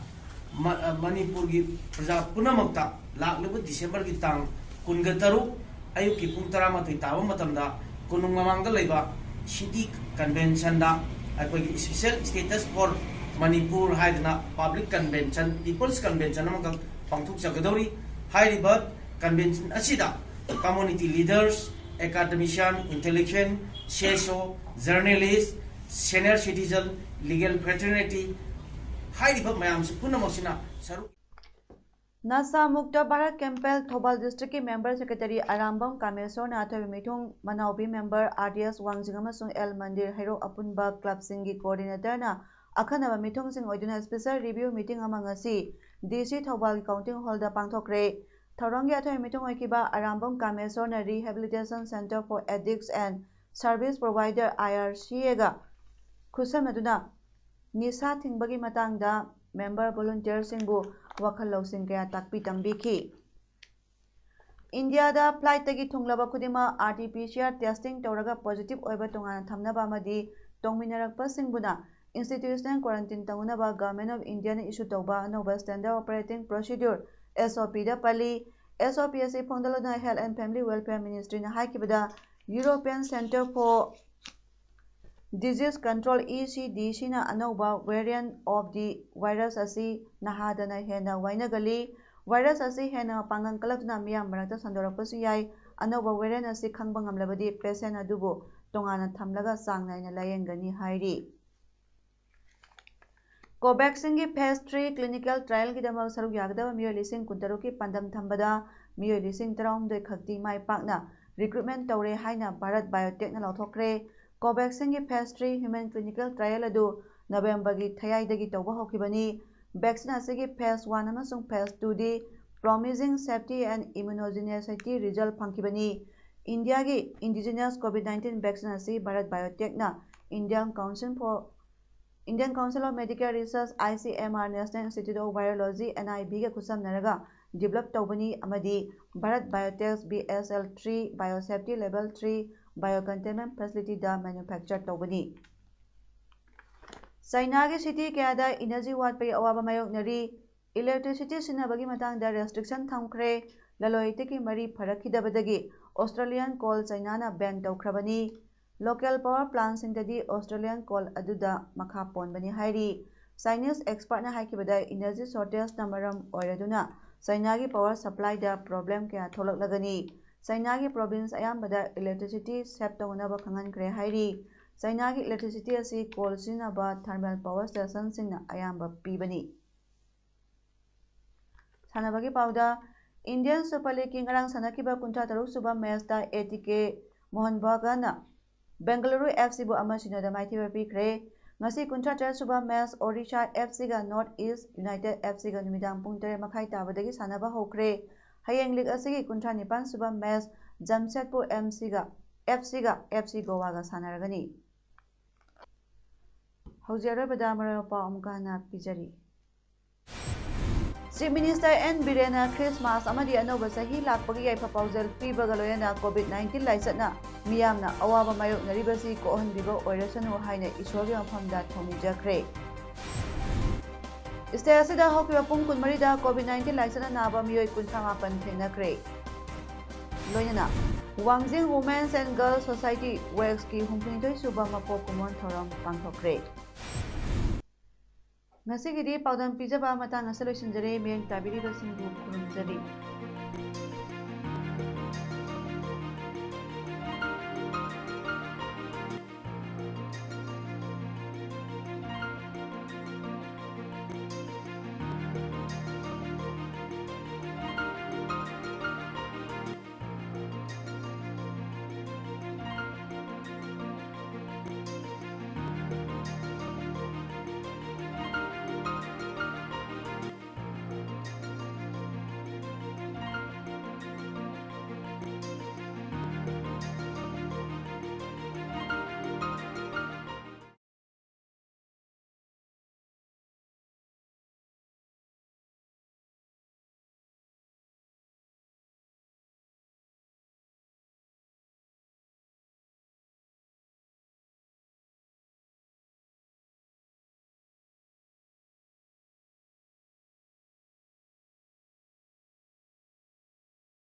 ꯃ-, ꯃꯅꯤꯄꯨꯔꯒꯤ ꯄ꯭ꯔꯖꯥ ꯄꯨꯝꯅꯃꯛꯇ ꯂꯥꯛꯂꯤꯕ Decemberꯒꯤ ꯇꯥꯡ ꯀꯨꯟꯒ ꯇꯔꯨꯛ ꯑꯌꯨꯛꯀꯤ ꯄꯨꯡ ꯇꯔꯥꯃꯥꯊꯣꯏ ꯇꯥꯕ ꯃꯇꯝꯗ ꯀꯣꯅꯨꯡ ꯃꯃꯥꯡꯗ ꯂꯩꯕ city conventionꯗ ꯑꯩꯈꯣꯏꯒꯤ special status for ꯃꯅꯤꯄꯨꯔ ꯍꯥꯏꯗꯅ public convention, people's convention ꯑꯃꯈꯛ ꯄꯥꯡꯊꯣꯛꯆꯒꯗꯧꯔꯤ꯫ ꯍꯥꯏꯔꯤꯕ convention ꯑꯁꯤꯗ community leaders, academician, intellectual, C S O, journalist, senior citizen, legal fraternity ꯍꯥꯏꯔꯤꯕ ꯃꯌꯥꯝꯁꯤ ꯄꯨꯝꯅꯃꯛꯁꯤꯅ ꯁꯔꯨꯛ ꯅꯁꯥ ꯃꯨꯛꯇ ꯚꯥꯔꯠ ꯀꯦꯝꯄꯦꯜ ꯊꯧꯕꯥꯜ districtꯀꯤ member secretary ꯑꯔꯥꯝꯕꯝ ꯀꯥꯃꯦꯁꯣꯔꯅ ꯑꯊꯣꯏꯕ ꯃꯤꯊꯨꯡ ꯃꯅꯥꯎꯕꯤ member R D S ꯋꯥꯡꯖꯤꯡ ꯑꯃꯁꯨꯡ ꯑꯦꯜ ꯃꯟꯗꯤꯔ ꯍꯩꯔꯣꯛ ꯑꯄꯨꯟꯕ clubꯁꯤꯡꯒꯤ coordinatorꯅ ꯑꯈꯟꯅꯕ ꯃꯤꯊꯨꯡꯁꯤꯡ ꯑꯣꯏꯗꯨꯅ special review meeting ꯑꯃ ꯉꯁꯤ D C ꯊꯧꯕꯥꯜꯒꯤ counting hallꯗ ꯄꯥꯡꯊꯣꯛꯈ꯭ꯔꯦ꯫ ꯊꯧꯔꯝꯒꯤ ꯑꯊꯣꯏꯕ ꯃꯤꯊꯨꯡ ꯑꯣꯏꯈꯤꯕ Arambam ꯀꯥꯃꯦꯁꯣꯔꯅ Rehabilitation Centre for Addicts and Service Provider, I R C Aꯒ ꯈꯨꯠꯁꯝꯅꯗꯨꯅ ꯅꯤꯁꯥ ꯊꯤꯡꯕꯒꯤ ꯃꯇꯥꯡꯗ member volunteerꯁꯤꯡꯕꯨ ꯋꯥꯈꯜ ꯂꯧꯁꯤꯡ ꯀꯌꯥ ꯇꯥꯛꯄꯤ ꯇꯝꯕꯤꯈꯤ꯫ ꯏꯟꯗꯤꯌꯥꯗ flightꯇꯒꯤ ꯊꯨꯡꯂꯕ ꯈꯨꯗꯤꯡꯃꯛ R T P C R testing ꯇꯧꯔꯒ positive ꯑꯣꯏꯕ ꯇꯣꯉꯥꯟꯅ ꯊꯝꯅꯕ ꯑꯃꯗꯤ ꯇꯣꯡꯃꯤꯟꯅꯔꯛꯄꯁꯤꯡꯕꯨꯅ institutional quarantine ꯇꯧꯅꯅꯕ Government of Indiaꯅ issue ꯇꯧꯕ ꯑꯅꯧꯕ Standard Operating Procedure, S O Pꯗ ꯄꯜꯂꯤ꯫ S O P ꯑꯁꯤ ꯐꯣꯡꯗꯣꯛꯂꯗꯨꯅ Health and Family Welfare Ministryꯅ ꯍꯥꯏꯈꯤꯕꯗ, European Centre for Disease Control, E C D Cꯅ ꯑꯅꯧꯕ variant of the virus ꯑꯁꯤ ꯅꯍꯥꯗꯅ ꯍꯦꯟꯅ ꯋꯥꯏꯅꯒꯜꯂꯤ꯫ Virus ꯑꯁꯤ ꯍꯦꯟꯅ ꯃꯄꯥꯡꯒꯜ ꯀꯜꯂꯛꯇꯨꯅ ꯃꯤꯌꯥꯝ ꯃꯔꯛꯇ ꯁꯟꯗꯣꯔꯛꯄꯁꯨ ꯌꯥꯏ꯫ ꯑꯅꯧꯕ variant ꯑꯁꯤ ꯈꯪꯕ ꯉꯝꯂꯕꯗꯤ patient ꯑꯗꯨꯕꯨ ꯇꯣꯉꯥꯟꯅ ꯊꯝꯂꯒ ꯆꯥꯡ ꯅꯥꯏꯅ ꯂꯥꯌꯦꯡꯒꯅꯤ ꯍꯥꯏꯔꯤ꯫ ꯀꯣꯚꯦꯛꯁꯤꯟꯒꯤ phase three clinical trialꯒꯤꯗꯃꯛ ꯁꯔꯨꯛ ꯌꯥꯒꯗꯕ ꯃꯤꯑꯣꯏ ꯂꯤꯁꯤꯡ ꯀꯨꯟꯇꯔꯨꯛꯀꯤ ꯄꯥꯟꯗꯝ ꯊꯝꯕꯗ ꯃꯤꯑꯣꯏ ꯂꯤꯁꯤꯡ ꯇꯔꯥꯍꯨꯝꯗꯣꯏ ꯈꯛꯇꯤ ꯃꯥꯏ ꯄꯥꯛꯅ recruitment ꯇꯧꯔꯦ ꯍꯥꯏꯅ Bharat ꯕꯥꯏꯑꯣꯇꯦꯛꯅ ꯂꯥꯎꯊꯣꯛꯈ꯭ꯔꯦ꯫ ꯀꯣꯚꯦꯛꯁꯤꯟꯒꯤ phase three human clinical trial ꯑꯗꯨ ꯅꯕꯦꯝꯕꯔꯒꯤ ꯊꯌꯥꯏꯗꯒꯤ ꯇꯧꯕ ꯍꯧꯈꯤꯕꯅꯤ꯫ Vaccine ꯑꯁꯤꯒꯤ phase one ꯑꯃꯁꯨꯡ phase twoꯗꯤ promising safety and immunogenicity result ꯐꯪꯈꯤꯕꯅꯤ꯫ ꯏꯟꯗꯤꯌꯥꯒꯤ indigenous COVID nineteen vaccine ꯑꯁꯤ Bharat ꯕꯥꯏꯑꯣꯇꯦꯛꯅ Indian Council for Indian Council of Medical Research, ICMR, National Institute of Virology, NIVꯒ ꯈꯨꯠꯁꯝꯅꯔꯒ develop ꯇꯧꯕꯅꯤ ꯑꯃꯗꯤ Bharat biotech BSL three biosafety level three biocontainment facilityꯗ manufacture ꯇꯧꯕꯅꯤ꯫ ꯆꯥꯏꯅꯥꯒꯤ city ꯀꯌꯥꯗ energy ꯋꯥꯠꯄꯒꯤ ꯑꯋꯥꯕ ꯃꯥꯌꯣꯛꯅꯔꯤ꯫ Electricity ꯁꯤꯖꯤꯟꯅꯕꯒꯤ ꯃꯇꯥꯡꯗ restriction ꯊꯝꯈ꯭ꯔꯦ꯫ ꯂꯂꯣꯟ ꯏꯇꯤꯛꯀꯤ ꯃꯔꯤ ꯐꯔꯛꯈꯤꯗꯕꯗꯒꯤ Australian coal ꯆꯥꯏꯅꯥꯅ ban ꯇꯧꯈ꯭ꯔꯕꯅꯤ꯫ Local power plantꯁꯤꯡꯗꯗꯤ Australian coal ꯑꯗꯨꯗ ꯃꯈꯥ ꯄꯣꯟꯕꯅꯤ ꯍꯥꯏꯔꯤ꯫ Chinese expertꯅ ꯍꯥꯏꯈꯤꯕꯗ energy shortageꯅ ꯃꯔꯝ ꯑꯣꯏꯔꯗꯨꯅ ꯆꯥꯏꯅꯥꯒꯤ power supplyꯗ problem ꯀꯌꯥ ꯊꯣꯛꯂꯛꯂꯒꯅꯤ꯫ ꯆꯥꯏꯅꯥꯒꯤ province ꯑꯌꯥꯝꯕꯗ electricity save ꯇꯧꯅꯅꯕ ꯈꯪꯍꯟꯈ꯭ꯔꯦ ꯍꯥꯏꯔꯤ꯫ ꯆꯥꯏꯅꯥꯒꯤ electricity ꯑꯁꯤ coal ꯁꯤꯖꯤꯟꯅꯕ thermal power stationꯁꯤꯡꯅ ꯑꯌꯥꯝꯕ ꯄꯤꯕꯅꯤ꯫ ꯁꯥꯟꯅꯕꯒꯤ ꯄꯥꯎꯗ, Indian Super Leagueꯀꯤ ꯉꯔꯥꯡ ꯁꯥꯟꯅꯈꯤꯕ ꯀꯨꯟꯊ꯭ꯔꯥ ꯇꯔꯨꯛ ꯁꯨꯕ matchꯇ ATK Mohun Baganꯅ Bengaluru FCꯕꯨ ꯑꯃ ꯁꯤꯅꯣꯗ ꯃꯥꯏꯊꯤꯕ ꯄꯤꯈ꯭ꯔꯦ꯫ ꯉꯁꯤ ꯀꯨꯟꯊ꯭ꯔꯥ ꯇꯔꯦꯠ ꯁꯨꯕ match Odisha FCꯒ North East United FCꯒ ꯅꯨꯃꯤꯗꯥꯡ ꯄꯨꯡ ꯇꯔꯦꯠ ꯃꯈꯥꯏ ꯇꯥꯕꯗꯒꯤ ꯁꯥꯟꯅꯕ ꯍꯧꯈ꯭ꯔꯦ꯫ ꯍꯌꯦꯡ league ꯑꯁꯤꯒꯤ ꯀꯨꯟꯊ꯭ꯔꯥ ꯅꯤꯄꯥꯟ ꯁꯨꯕ match Jamshedpur MCꯒ, FCꯒ FC Goaꯒ ꯁꯥꯟꯅꯔꯒꯅꯤ꯫ ꯍꯧꯖꯤꯛ ꯑꯔꯣꯏꯕꯗ ꯃꯔꯨꯑꯣꯏꯕ ꯄꯥꯎ ꯑꯃꯨꯛꯀ ꯍꯟꯅ ꯄꯤꯖꯔꯤ꯫ Chief Minister N ꯕꯤꯔꯦꯟꯅ Christmas ꯑꯃꯗꯤ ꯑꯅꯧꯕ ꯆꯍꯤ ꯂꯥꯛꯄꯒꯤ ꯌꯥꯏꯐ ꯄꯥꯎꯖꯦꯜ ꯄꯤꯕꯒ ꯂꯣꯏꯅꯅ COVID nineteen ꯂꯥꯏꯆꯠꯅ ꯃꯤꯌꯥꯝꯅ ꯑꯋꯥꯕ ꯃꯥꯌꯣꯛꯅꯔꯤꯕꯁꯤ ꯀꯣꯛꯍꯟꯕꯤꯕ ꯑꯣꯏꯔꯁꯅꯨ ꯍꯥꯏꯅ ꯏꯁꯣꯔꯒꯤ ꯃꯐꯝꯗ ꯊꯧꯅꯤꯖꯈ꯭ꯔꯦ꯫ State ꯑꯁꯤꯗ ꯍꯧꯈꯤꯕ ꯄꯨꯡ ꯀꯨꯟꯃꯔꯤꯗ COVID nineteen ꯂꯥꯏꯆꯠꯅ ꯅꯥꯕ ꯃꯤꯑꯣꯏ ꯀꯨꯟꯊ꯭ꯔꯥ ꯃꯥꯄꯟ ꯊꯦꯡꯅꯈ꯭ꯔꯦ꯫ ꯂꯣꯏꯅꯅ ꯋꯥꯡꯖꯤꯡ Women's and Girls Society, WAGSꯀꯤ ꯍꯨꯝꯐꯨꯅꯤꯊꯣꯏ ꯁꯨꯕ ꯃꯄꯣꯛ ꯀꯨꯝꯑꯣꯟ ꯊꯧꯔꯝ ꯄꯥꯡꯊꯣꯛꯈ꯭ꯔꯦ꯫ ꯉꯁꯤꯒꯤꯗꯤ ꯄꯥꯎꯗꯝ ꯄꯤꯖꯕ ꯃꯇꯥꯡ ꯑꯁꯤꯗ ꯂꯣꯏꯁꯤꯟꯖꯔꯦ꯫ ꯃꯤꯠꯌꯦꯡ ꯇꯥꯕꯤꯔꯤꯕꯁꯤꯡꯕꯨ ꯈꯨꯔꯨꯝꯖꯔꯤ꯫